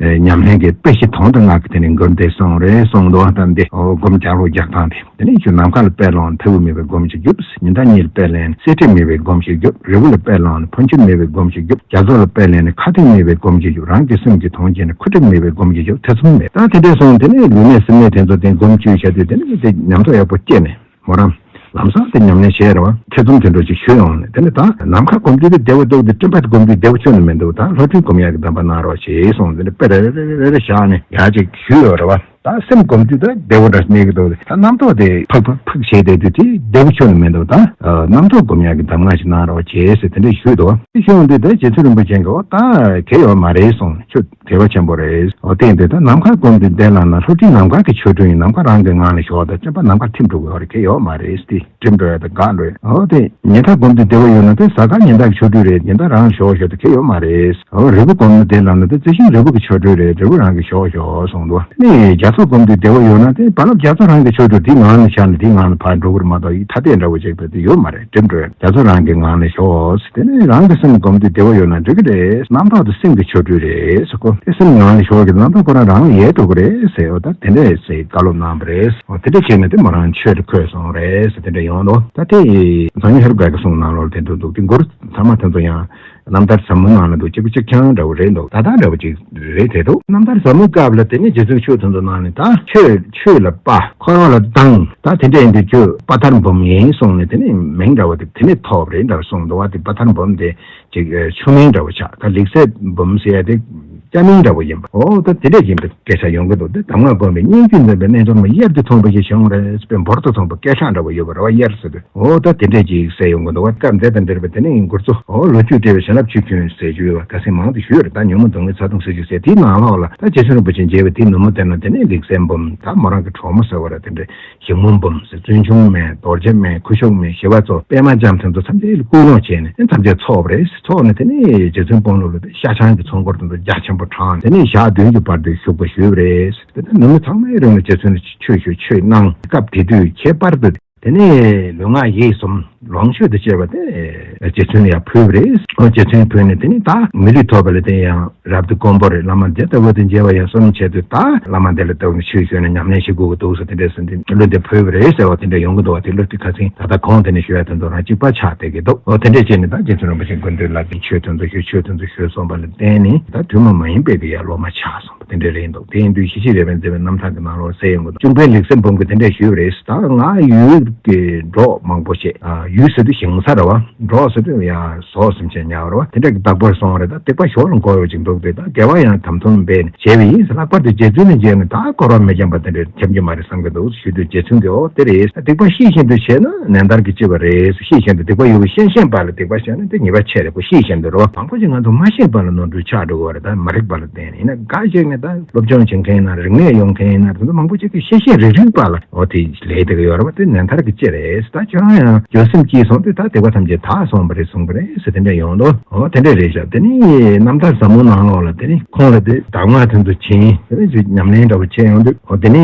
ཉམས་ལེན་གྱི་དཔེ་བཞི་དོན་དང་ལྔ་གི་དེ་ནས་མགུར་འདི་གསུངས་རེད་གསུངས་འདུག་ད་འདི་འོ་སྒོམ་རྒྱག་ལུགས་རྒྱག་སྟངས་དེ། དེ་ནས་ཁྱོད་ནམ་མཁའ་ལ་དཔེ་བླངས་མཐེ་བོ་མེད་པའི་སྒོམ་ཞིག་རྒྱོབ། ཉི་ཟླ་གཉིས་ལ་དཔེ་ལེན་གསེར་ཁྲི་མེད་པའི་སྒོམ་ཞིག་རྒྱོབ། རི་བོ་ལ་དཔེ་བླངས་ ཕོན་ཆེན་མེད་པའི་སྒོམ་ཞིག་རྒྱོབ། རྒྱ་མཚོ་ལ་དཔག་ལས་ནས་ཁ་ཐུག་མེད་པའི་སྒོམ་ཞིག་རྒྱོབ། རང་གི་སེམས་ཀྱི་དོན་བྱས་ནས་ཁུ་འཕྲིག་མེད་པའི་སྒོམ་ཞིག་རྒྱོབ། ཐེ་ཚོམ་མེད། ད་དེ་འདྲས་སོང་དེ་ནས་ལུས་ནད་སེམས་ནད་དེ་ཚོ་དེ་སྒོམ་བཅུག་བྱ་དུས་དེ་ནས་དེ་ཉམས་རྟོགས་ཡག་པོ་སྐྱེས་ནས་མོ་རང་ལམ་སང་དེ་ཉམས་ལེན་བྱས་རེད་བ། ཐེ་ཚོམ་དེ་འདྲ་ཅིག་ཞུ་ཡོང་ནས་དེ་ནས་ད་ནམ་མཁའ་སྒོམ་དུས་དེ་བདེ་བོ་འདུག་དེ་སྤྲིན་པ་སྒོམ་དུས་བདེ་བོ་ཁྱོན་ནས་མི་འདུག་ད་ལྷོ་སྤྲིན་སྒོམ་ཡག་གི་གདམས་པ་གནང་རོགས་བྱས་སོང་དེ་ནས་དཔེ་རེ་རེ་རེ་རེ་རེ་བཞག་ནས་ཡག་ཅིག་ཞུས་ཡོད་རེད་བ། ད་སེམས་སྒོམ་དུས་ད་བདེ་བོ་འདྲ་གནས་ཀྱི་འདུག་ད་རྣམ་རྟོག་དེ་ཕག་ཕག་ཕག་བྱས་བསྡད་དུས་དེ་བདེ་བོ་ཁྱོན་ནས་མི་འདུག་ད་རྣམ་རྟོག་སྒོམ་ཡག་གི་གདམས་ངག་ཅིག་གནང་རོགས་བྱས་ཟེར་དེ་འདྲ་ཞུས་འདུག་དེ་ཞུས་ཡོང་དུས་ད་རྗེ་བཙུན་རིན་པོ་ཆེ་གིས་འོ་ད་གལ་ཡོད་མ་རེད་གསུངས། ཁྱོད་དད་པ་ཆེན་པོ་རེད། འོ་དེ་ཡིན་དུས་ད་ནམ་མཁའ་སྒོམ་དུས་བདེ་ལ་ན་ལྷོ་སྤྲིན་ནམ་མཁའ་གི་ཆོ་འཕྲུལ་ཡིན། ནམ་མཁའ་རང་གི་ངང་ལ་ཞོག་ད་སྤྲིན་པ་ནམ་མཁའ་ཐིམ་འགྲོ་གི་ཡོད་རེད། གལ་ཡོད་མ་རེད། དེ་སྒྲིམ་འགྲོ་ཡ་ད་དགའ་འགྲོ་ཡ། འོ་དེ་ཉི་ཟླ་སྒོམ་དུས་བདེ་བོ་ཡོད་ན་དེ་གཟའ་སྐར་ཉི་ཟླ་གི་ཆོ་འཕྲུལ་རེད། ཉི་ཟླ་རང་ལ་ཞོག་ཞོག་ད་གལ་ཡོད་མ་རེད། འོ་རི་བོ་སྒོམ་ན་བདེ་ལ་ན་དེ་རྩི་ཤིང་རི་བོ་གི་ཆོ་འཕྲུལ་རེད། རི་བོ་རང་གི་ཞོག་ཞོག་གསུངས་འདུག་དེ་ནས་རྒྱ་མཚོ་སྒོམ་དུས་བདེ་བོ་ཡོད་ན་དེ་རྦ་རླབས་རྒྱ་མཚོ་རང་གི་ཆོ་འཕྲུལ་དེ་ངང་ལ་ཆགས་ནས་དེ་ངང་ལ་ཕར་འགྲོ་གི་རེད་མ་གཏོགས་ཡིད་ཐ་དད་འདྲ་བོ་ཅིག་ད་དེ་ཡོད་མ་རེད། སྒྲིམ་འགྲོ་ཡ། རྒྱ་མཚོ་རང་གི་ངང་ལ་ཞོག་དེ་ནས་རང་གི་སེམས་སྒོམ་དུས་བདེ་བོ་ཡོད་ན་འགྲིག་གི་རེད། རྣམ་རྟོག་དེ་སེམས་ཀྱི་ཆོ་འཕྲུལ་རེད་ཟེར་གོ་དེ་སེམས་ངང་ལ་ཞོག་གི་རྣམ་རྟོག་ཁོ་རང་རང་ལ་ཡལ་འགྲོ་གི་རེད་ཟེར། འོ་ད་དེ་འདྲས་ཟེར་བཀའ་སློབ་གནང་བ་རེད། འོ་དེ་འདྲས་བྱས་ནས་དེ་མོ་རང་ཆོས་དེ་འཁོད་སོང་རེད་ཟེར་དེ་འདྲས་ཡོང་འདུག་ད་དེ་ཡི་གཙང་ཉི་ཧེ་རུ་ཀ་གི་གསུང་ནང་ལོགས་དེ་འདུག་འདུག་དེ་མགུར་ཚང་མ་དེ་ཚོ་ཡང་རྣམ་ཐར་ཟབ་མོ་ནང་ལ་འདུག་གཅིག་པ་གཅིག་རྐྱང་འདྲ་བོ་རེད་འདུག་ད་ལྟ་འདྲ་བོ་ཅིག་རེད་དེ་འདུག་རྣམ་ཐར་ཟབ་མོའི་སྐབས་ལ་དེ་ནས་རྗེ་བཙུན་ཆོས་དེ་ཚོ་ནང་ནས་ད་ཆོས་ཆོས་ལ་དཔའ། འཁོར་བ་ལ་སྡང་། ད་དེ་འདྲ་ཡིན་དུས་ཁྱོད་དཔའ་ཐར་འབུམ་ཡིན་གསུངས་ནས་དེ་ནས་མིང་འདྲ་བོ་དེ་དེ་ནས་ཐོབ་རེད་འདྲ་བོ་གསུངས་འདུག་བ། དེ་དཔའ་ཐར་འབུམ་དེ་ཅིག་ཆུང་མིང་འདྲ་བོ་ཆགས། ད་ལེགས་བཤད་འབུམ་ཟེར་ཡ་དེ་སྐྱ་མིང་འདྲ་བོ་ཡིན་པ། འོ་ད་དེ་འདྲ་ཡིན་པའི་སྐད་ཆ་ཡོང་གི་འདུག་དེ་གདམས་ངག་སྒོམ་པའི་སྙན་བརྒྱུད་འཛིན་པའི་རྣལ་འབྱོར་མ་གཡེར་དུ་འཐུང་བ་ཞིག་བྱུང་རེད་པས། འབུར་དུ་ཐོན་པ་སྐད་གྲགས་འདྲ་བོ་ཡོད་པ་རེད་བ། གཡེར་ཟེར་དུས། འོ་ད་དེ་འདྲས་ཅིག་ཟེར་ཡོང་གི་འདུག་བ། སྐབས་འདི་དང་འབྲེལ་བའི་དེ་ནས་མགུར་མཚོ། འོ་ལོ་རྒྱུས་བྲིས་པའི་བྱིན་རླབས་ཆུ་རྒྱུན་ཟེར་རྒྱུ་ཡོད་བ། ཁ་སང་མང་དུ་ཞུས་ཡོད་རེད། ད་ཉོན་མོངས་སྡུག་བསྔལ་ཚ་གདུང་སེལ་རྒྱུ་ཟེར་དེའི་ནང་ལོགས་ལ་ད་རྗེ་བཙུན་རིན་པོ་ཆེ་མཇལ་བའི་དེའི་ནུབ་མོ་དེ་ན་དེ་ནས་ལེགས་བཤད་འབུམ། ད་མོ་རང་གི་གྲོགས་མོ་ཟེར་བ་རེད། དེ་འདྲས་ཞིག་མོ་འབུམ་ཟེར། བཙུན་ཆུང་མས། རྡོ་རྗེ་མས། ཁུ་ཤུགས་མས། ཞི་བ་འཚོ། པད་མ་ལྕམ་དེ་ཚོ་ཐམས་ཅད་ལ་བསྐུལ་སློང་བྱས་ནས་ཨེ་ཐམས་ཅད་ཚོགས་པ་རེད། ཚོགས་ནས་དེ་ནས་རྗེ་བཙུན་དཔོན་སློབ་ལ་དེ་ཤ་ཆང་གི་ཚོགས་འཁོར་དེ་ཚོ་རྒྱ་ཆེན་པོ་དྲངས། དེ་ནས་ཞག་བདུན་གྱི་བར་དུ་བཞུགས་པ་ཞུས་པ་རེད། དེ་ནས་ནུབ་མོ་ཚང་མའི་རིང་ལ་རྗེ་བཙུན་ལ་ཆོས་ཞུ་ཆོས་གནང་། སྐབས་དེ་དུས་ཁྱད་པར་དུ་དེ་ནས་ལུས་ངག་ཡིད་གསུམ་ལོངས་སྤྱོད་དུ་སྤྱད་པ་དེ་རྗེ་བཙུན་ལ་ཡང་ཕུལ་བ་རེད། རྗེ་བཙུན་ཕུལ་ནས་དེ་ནས་ད་མི་ལུས་ཐོབ་པ་ལ་དེ་ཡང་རབ་ཏུ་དཀོན་པོ་རེད། བླ་མ་དེ་ལྟ་བུ་དང་མཇལ་བ་ཡང་གསུམ་བྱས་དུས་ད་བླ་མ་དེ་ལ་ལྟ་བུ་ཆོས་ཞུས་ནས་ཉམས་ལེན་བྱེད་དགོས་ཀྱི་འདུག་ཟེར་དེ་འདྲས་ཟེར་ཏེ་གླུ་འདི་ཕུལ་བ་རེད་ཟེར་བ་དེ་འདྲ་ཡོང་གི་འདུག་བ། དེ་གླུ་དེ་ཁ་སང་ད་ལྟ་གོང་དེ་ནས་ཞུ་ཡ་དེ་ཚོ་རང་གཅིག་པ་ཆགས་བསྡད་ཀྱི་འདུག་འོ་དེ་འདྲས་བྱས་ནས་ད་རྗེ་བཙུན་རིན་པོ་ཆེ་སྐུ་མདུན་ལ་དེ་ཆོས་དེ་ཚོ་ཞུ་ཆོས་དེ་ཚོ་ཞུས་སོང་བ་ལ་བརྟེན་ནས་ད་ཐུན་མོང་མ་ཡིན་པའི་གི་ཡར་སློབ་མ་ཆགས་སོང་། དེ་འདྲ་རེད་འདུག་དེ་ཡིན་དུས་ཞི་བྱེད་རས་པས་མཛད་པའི་རྣམ་ཐར་གྱི་ནང་ལོགས་གསལ་ཡོང་གི་འདུག་གཅུང་པའི་ལེགས་བཤད་འབུམ་གྱིས་དེ་འདྲ་ཞུས་པ་རེད། ད་ང་ཡུལ་གྱི་འབྲོག་མང་པོ་བྱས། ཨ་ཡུལ་ཟེར་དུས་ཞིང་ས་རེད་བ། འབྲོག་ཟེར་དུས་ཡང་ཟོག་སེམས་ཅན་ཉར་བ་རེད་བ། དེ་འདྲ་གི་བདག་པོར་སོང་བ་རེད། ད་སྡིག་པ་ཞོར་ལ་འགོ་ཡོད་ཅིག་འདུག་དེ་ད་དགེ་བ་ཡང་དམ་དུམ་འབད་ནས་བྱས་པ་ཡིན། ལྷག་པར་དུ་རྗེ་བཙུན་ལ་མཇལ་ནས་ད་འཁོར་བ་མི་འགྱངས་པ་དེ་འདྲ་འཁྱམ་གྱི་མ་རེད་བསམ་གྱི་འདུག་ཞུ་དུས་རྗེ་བཙུན་གྱིས་འོ་དེ་རེད། སྡིག་པ་ཤེས་བཞིན་དུ་བྱས་ན་ནན་ཏན་གྱིས་ལྕི་བ་རེད། ཤེས་བཞིན་དུ་སྡིག་པ་ཡོད་པ་ཤེས་བཞིན་པ་ལ་སྡིག་པ་བྱས་ན་དེ་ཉེས་པ་ཆེ་རེད་གོ། ཤེས་བཞིན་དུ་རེད་བ། མང་པོ་ཞིག་ང་ཚོ་མ་ཤེས་པ་ལ་ནོར་འཁྲུལ་ཆགས་འགྲོ་གི་རེད། ད་མ་རིག་པ་ལ་བརྟེན་ནས་ཡིན་ན་འགའ་ཞིག་ནི་ད་སློབ་སྦྱོང་བྱེད་མཁན་ཡིན་ན་རིག་གནས་ཡོད་མཁན་ཡིན་ན་དེ་ཚོ་མང་པོ་ཅིག་གིས་ཤེས་བཞིན་རིག་རིག་པ་ལ་འོ་དེ་ལས་དེ་ག་ཡོད་རེད་བ། དེ་ནན་ཐར་གྱི་ལྕི་རེད། ད་ཁྱོད་རང་ཡང་འགྱོད་སེམས་སྐྱེས་སོང་དུས་ད་སྡིག་པ་ཐམས་ཅད་དག་སོང་བ་རེད་གསུངས་པ་རེད་ཟེར་དེ་འདྲ་ཡོང་དོ། འོ་དེ་འདྲ་རེད་ཤག་དེ་ནི་རྣམ་ཐར་ཟབ་མོ་ནང་ལོགས་ལ་དེ་ནི་ཁོང་ལ་དེ་གདམས་ངག་དེ་ཚོ་བྱིན། དེ་ནི་ཅིག་ཉམས་ལེན་འདྲ་བོ་བྱས་ཡོང་དུས་འོ་དེ་ནི་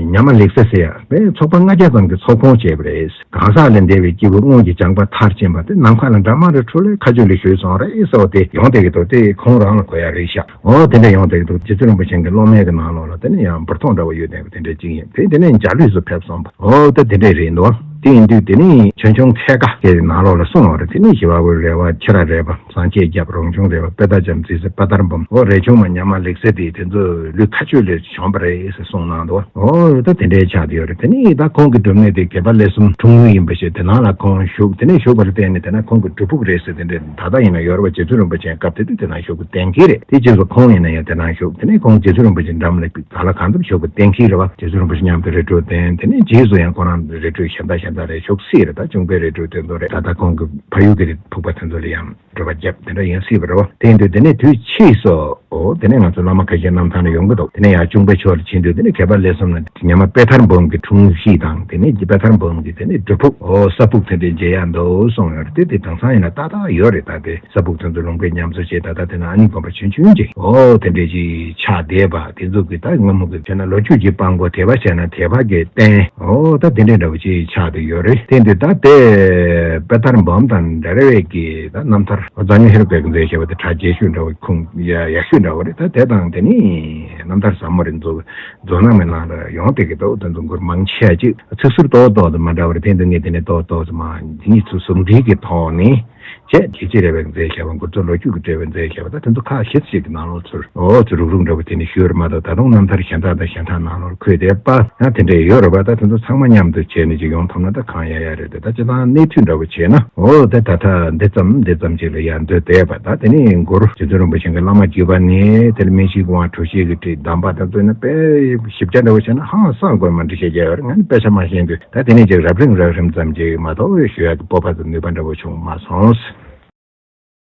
ཉ་མ་ལེགས་བཤད་ཟེར་ཡ་དེ་ཚོགས་པ་ལྔ་བརྒྱ་ཙམ་གྱི་ཚོགས་ཁོངས་བྱས་པ་རེད། གང་ཟག་ལས་འདས་པའི་སྐྱེས་བུ་སྔོན་གྱི་སྦྱངས་པ་མཐར་ཕྱིན་པ་དེ་ནམ་མཁའ་ལ་འདྲ་མ་རེ་འཕྲོ་ལས་མཁའ་སྤྱོད་ལ་བཞུད་སོང་རེད་ཟེར་བ་དེ་ཡོང་བསྡད་ཀྱི་འདུག་དེ་ཁོང་རང་ལ་གོ་ཡ་རེད་ཤག་འོ་དེ་འདྲ་ཡོང་བསྡད་ཀྱི་འདུག་རྗེ་བཙུན་རིན་པོ་ཆེ་གི་སློབ་མའི་གི་ནང་ལོགས་ལ་དེ་ནི་ཡང་འབུར་ཐོག་འདྲ་བོ་ཡོད་བསྡད་པ་དེ་འདྲ་ཅིག་ཡིན། དེ་དེ་ནས་འཇའ་ལུས་སུ་ཕེབས་སོང་བ། འོ་ད་དེ་འདྲ་རེད་འདུག་དེ་ཡིན་དུས་དེ་ནི་ཆོས་འབྱུང་མཁས་དགའ་གི་ནང་ལོགས་ལ་གསུངས་པ་རེད། དེ་ནི་ཞི་བ་པོའི་རལ་པ་ཁྱི་ར་རས་པ། སངས་རྒྱས་རྒྱབ་རོང་ཆུང་རས་པ། དཔལ་རྟ་རྒྱབ་རྩིས་སེ་དཔའ་དར་འབུམ། འོ་རས་ཆུང་མ་ཉ་མ་ལེགས་བཤད་དེ་དེ་ཚོ་ལུས་མཁའ་སྤྱོད་ལས་བྱོན་པ་རེད་ཟེར་གསུངས་གནང་འདུག་འོ་ད་དེ་འདྲའི་ཆགས་བསྡད་ཡོད་རེད། དེ་ནས་ད་ཁོང་གི་སྒྲུབ་གནས་དེ་དགེ་བ་ལས་གསུམ་འཁྲུངས་ཡུལ་ཡིན་པ་ཞིག་དེ་ནང་ལ་ཁོང་བཞུགས། དེ་ནས་བཞུགས་པ་ལ་བརྟེན་ནས་དེ་ན་ཁོང་གི་སྒྲུབ་ཕུག་རེད་ཟེར་དེ་འདྲ་ད་ལྟ་ཡིན་ན་ཡོད་རེད་བ། རྗེ་བཙུན་རིན་པོ་ཆེ་སྐབས་དེ་དུས་དེ་ན་བཞུགས་པ་གཏན་འཁེལ་རེད། དེ་རྗེས་སུ་ཁོང་ཡིན་ན་ཡང་དེ་ན་བཞུགས། དེ་ནས་ཁོང་རྗེ་བཙུན་རིན་པོ་ཆེ་འགྲམ་ལ་ག་ལ་གང་འཚམ་བཞུགས་པ་གཏན་འཁེལ་རེད་བ། རྗེ་བཙུན་རིན་པོ་ཆེ་མཉམ་དུ་རི་ཁྲོད་བསྟེན། དེ་ནས་རྗེས་སུ་ཡང་ཁོ་རང་རི་ཁྲོད་གཞན་དག་གཞན་དག་རེད། བཞུགས་སྲིད་རེད། ད་གཅུང་པའི་རི་ཁྲོད་དེ་ཚོ་རེད། ད་ལྟ་ཁོང་གི་ཕ་ཡུལ་གྱི་ཕུག་པ་དེ་ཚོ་ལ་ཡང་བགྲོད་པ་བརྒྱབ་དེ་འདྲ་ཡིན་སྲིད་པ་རེད་བ། དེ་ཡིན་དུས་དེ་ནས་དུས་ཕྱིས་སུ་འོ་དེ་ནས་ང་ཚོ་བླ་མ་ཁ་ཤས་རྣམ་ཐར་ནས་ཡོང་གི་འདུག་དེ་ནས་ཡང་གཅུང་པའི་ཕྱོགས་ལ་ཕྱིན་དུས་དེ་ནས་མཁས་པ་ལས་གསུམ་ལ་ཉ་མ་དཔལ་ཐར་འབུམ་གྱི་འཁྲུངས་གཞིས་དང་དེ་ནས་དཔལ་ཐར་འབུམ་གྱི་དེ་ནས་སྒྲུབ་ཕུག་འོ་ས་ཕུག་དེ་འདྲའི་མཇལ་ཡག་འདུག་གསུངས་ཡོད་རེད། དེ་དེ་དེང་སང་ཡིན་ན་ཏག་ཏག་ཡོད་རེད། ད་དེ་ས་ཕུག་དེ་ཚོ་ལུང་པའི་ཉམས་གསོ་བྱས། ད་ལྟ་དེ་ན་ཨ་ནི་དགོན་པ་ཆུང་ཆུང་ཅིག་འོ་དེ་འདྲའི་ཅིག་ཆགས་བསྡད་པ་དེ་ཚོ་གི་ད་སྔ་མོ་གི་བྱས་ན་ལོ་རྒྱུས་ཀྱི་དཔང་པོ། དད་པ་བྱས་ན་དད་པ་གི་རྟེན། འོ་ད་དེ་འདྲའི་འདྲ་བོ་ཅིག་ཆགས་བསྡད་ཡོད་རེད། དེ་འདི་ད་དེ་དཔལ་ཐར་འབུམ་དང་འབྲེལ་བའི་གི་ད་རྣམ་ཐར་འོ་རྫ་སྨྱོན་ཧེ་རུ་ཀ་གིས་མཛད་བཞག་པ་དེ་གྲགས་ཆེ་ཤོས་འདྲ་བོ་ཁུངས་ཡག་ཤོས་འདྲ་བོ་རེད། ད་དེ་དང་དེ་ནི་རྣམ་ཐར་ཟབ་མོ་རེད། མཛོ་མཛོ་ནང་མའི་ནང་ལ་ཡོང་བསྡད་ཀྱི་འདུག་དེ་ཚོ་མགུར་མང་ཆེ་ཅིག་ཚིག་ཟུར་ཏོག་ཏོག་དེ་མ་འདྲ་བ་རེད། དེ་འདི་ངས་དེ་ནས་ཏོག་ཏོག་དེ་མ་འདི་གཉིས་ཚོ་ཟུང་འབྲེལ་གྱི་ཐོག་ནས་ བྱས་ཀྱི་ཅི་རེད་པས་མཛད་བཞག་པ། འགོ་གཙོ་ལོ་རྒྱུས་ཀྱི་འབྲེལ་བའི་མཛད་བཞག་པ། ད་དེ་ཚོ་ཁག་ཤས་ཤིག་གི་ནང་ལོགས་ཚུར་འོ་ཚུར་རུག་རུག་འདྲ་པོ་དེ་ནས་ཞུས་ར་མ་གཏོགས། ད་དུང་རྣམ་ཐར་གཞན་དག་དང་གཞན་དག་ནང་ལོགས་འཁོད་བསྡད་པ་ཡང་དེ་འདྲ་ཡོད་རེད་པ། ད་དེ་ཚོ་ཚང་མ་མཉམ་དུ་བྱས་ནས་ཅིག་ཡོང་ཐུབ་ན་ད་གང་ཡག་ཡག་རེད་དེ། ད་སྤྱིར་བཏང་གནས་ཚུལ་འདྲ་པོ་བྱས་ན་འོ་དེ་ད་ལྟ་འདི་ཙམ་འདི་ཙམ་ཅིག་ལ་ཡར་འདོད་བསྡད་པ། ད་དེ་ནས་མགོ་རུ་རྗེ་བཙུན་རིན་པོ་ཆེ་གི་བླ་མ་བརྒྱུད་པ་ནས་དེ་ལ་སྨན་ཤིང་གི་དབང་། གྲོ་ཞིབ་ཀྱི་དྲི། གདམས་པ་དང་བཙུན་ན་དཔེ་ཞིབ་ཆ་འདྲ་པོ་བྱས་ན་ཧང་སང་དགོས་མ་འདྲི་བཤད་རྒྱག་ཡོད་རེད། ང་ནི་དཔེ་ཆ་མ་ཤེས་དུས་ད་དེ་ནས་ཅིག་རབ་རིམ་རབ་རིམ་ཙམ་ཅིག་མ་གཏོགས་ཞུ་ཡག་གི་སྤོབས་པ་དང་ནུས་པ་འདྲ་པོ་བྱུང་མ་སོང་།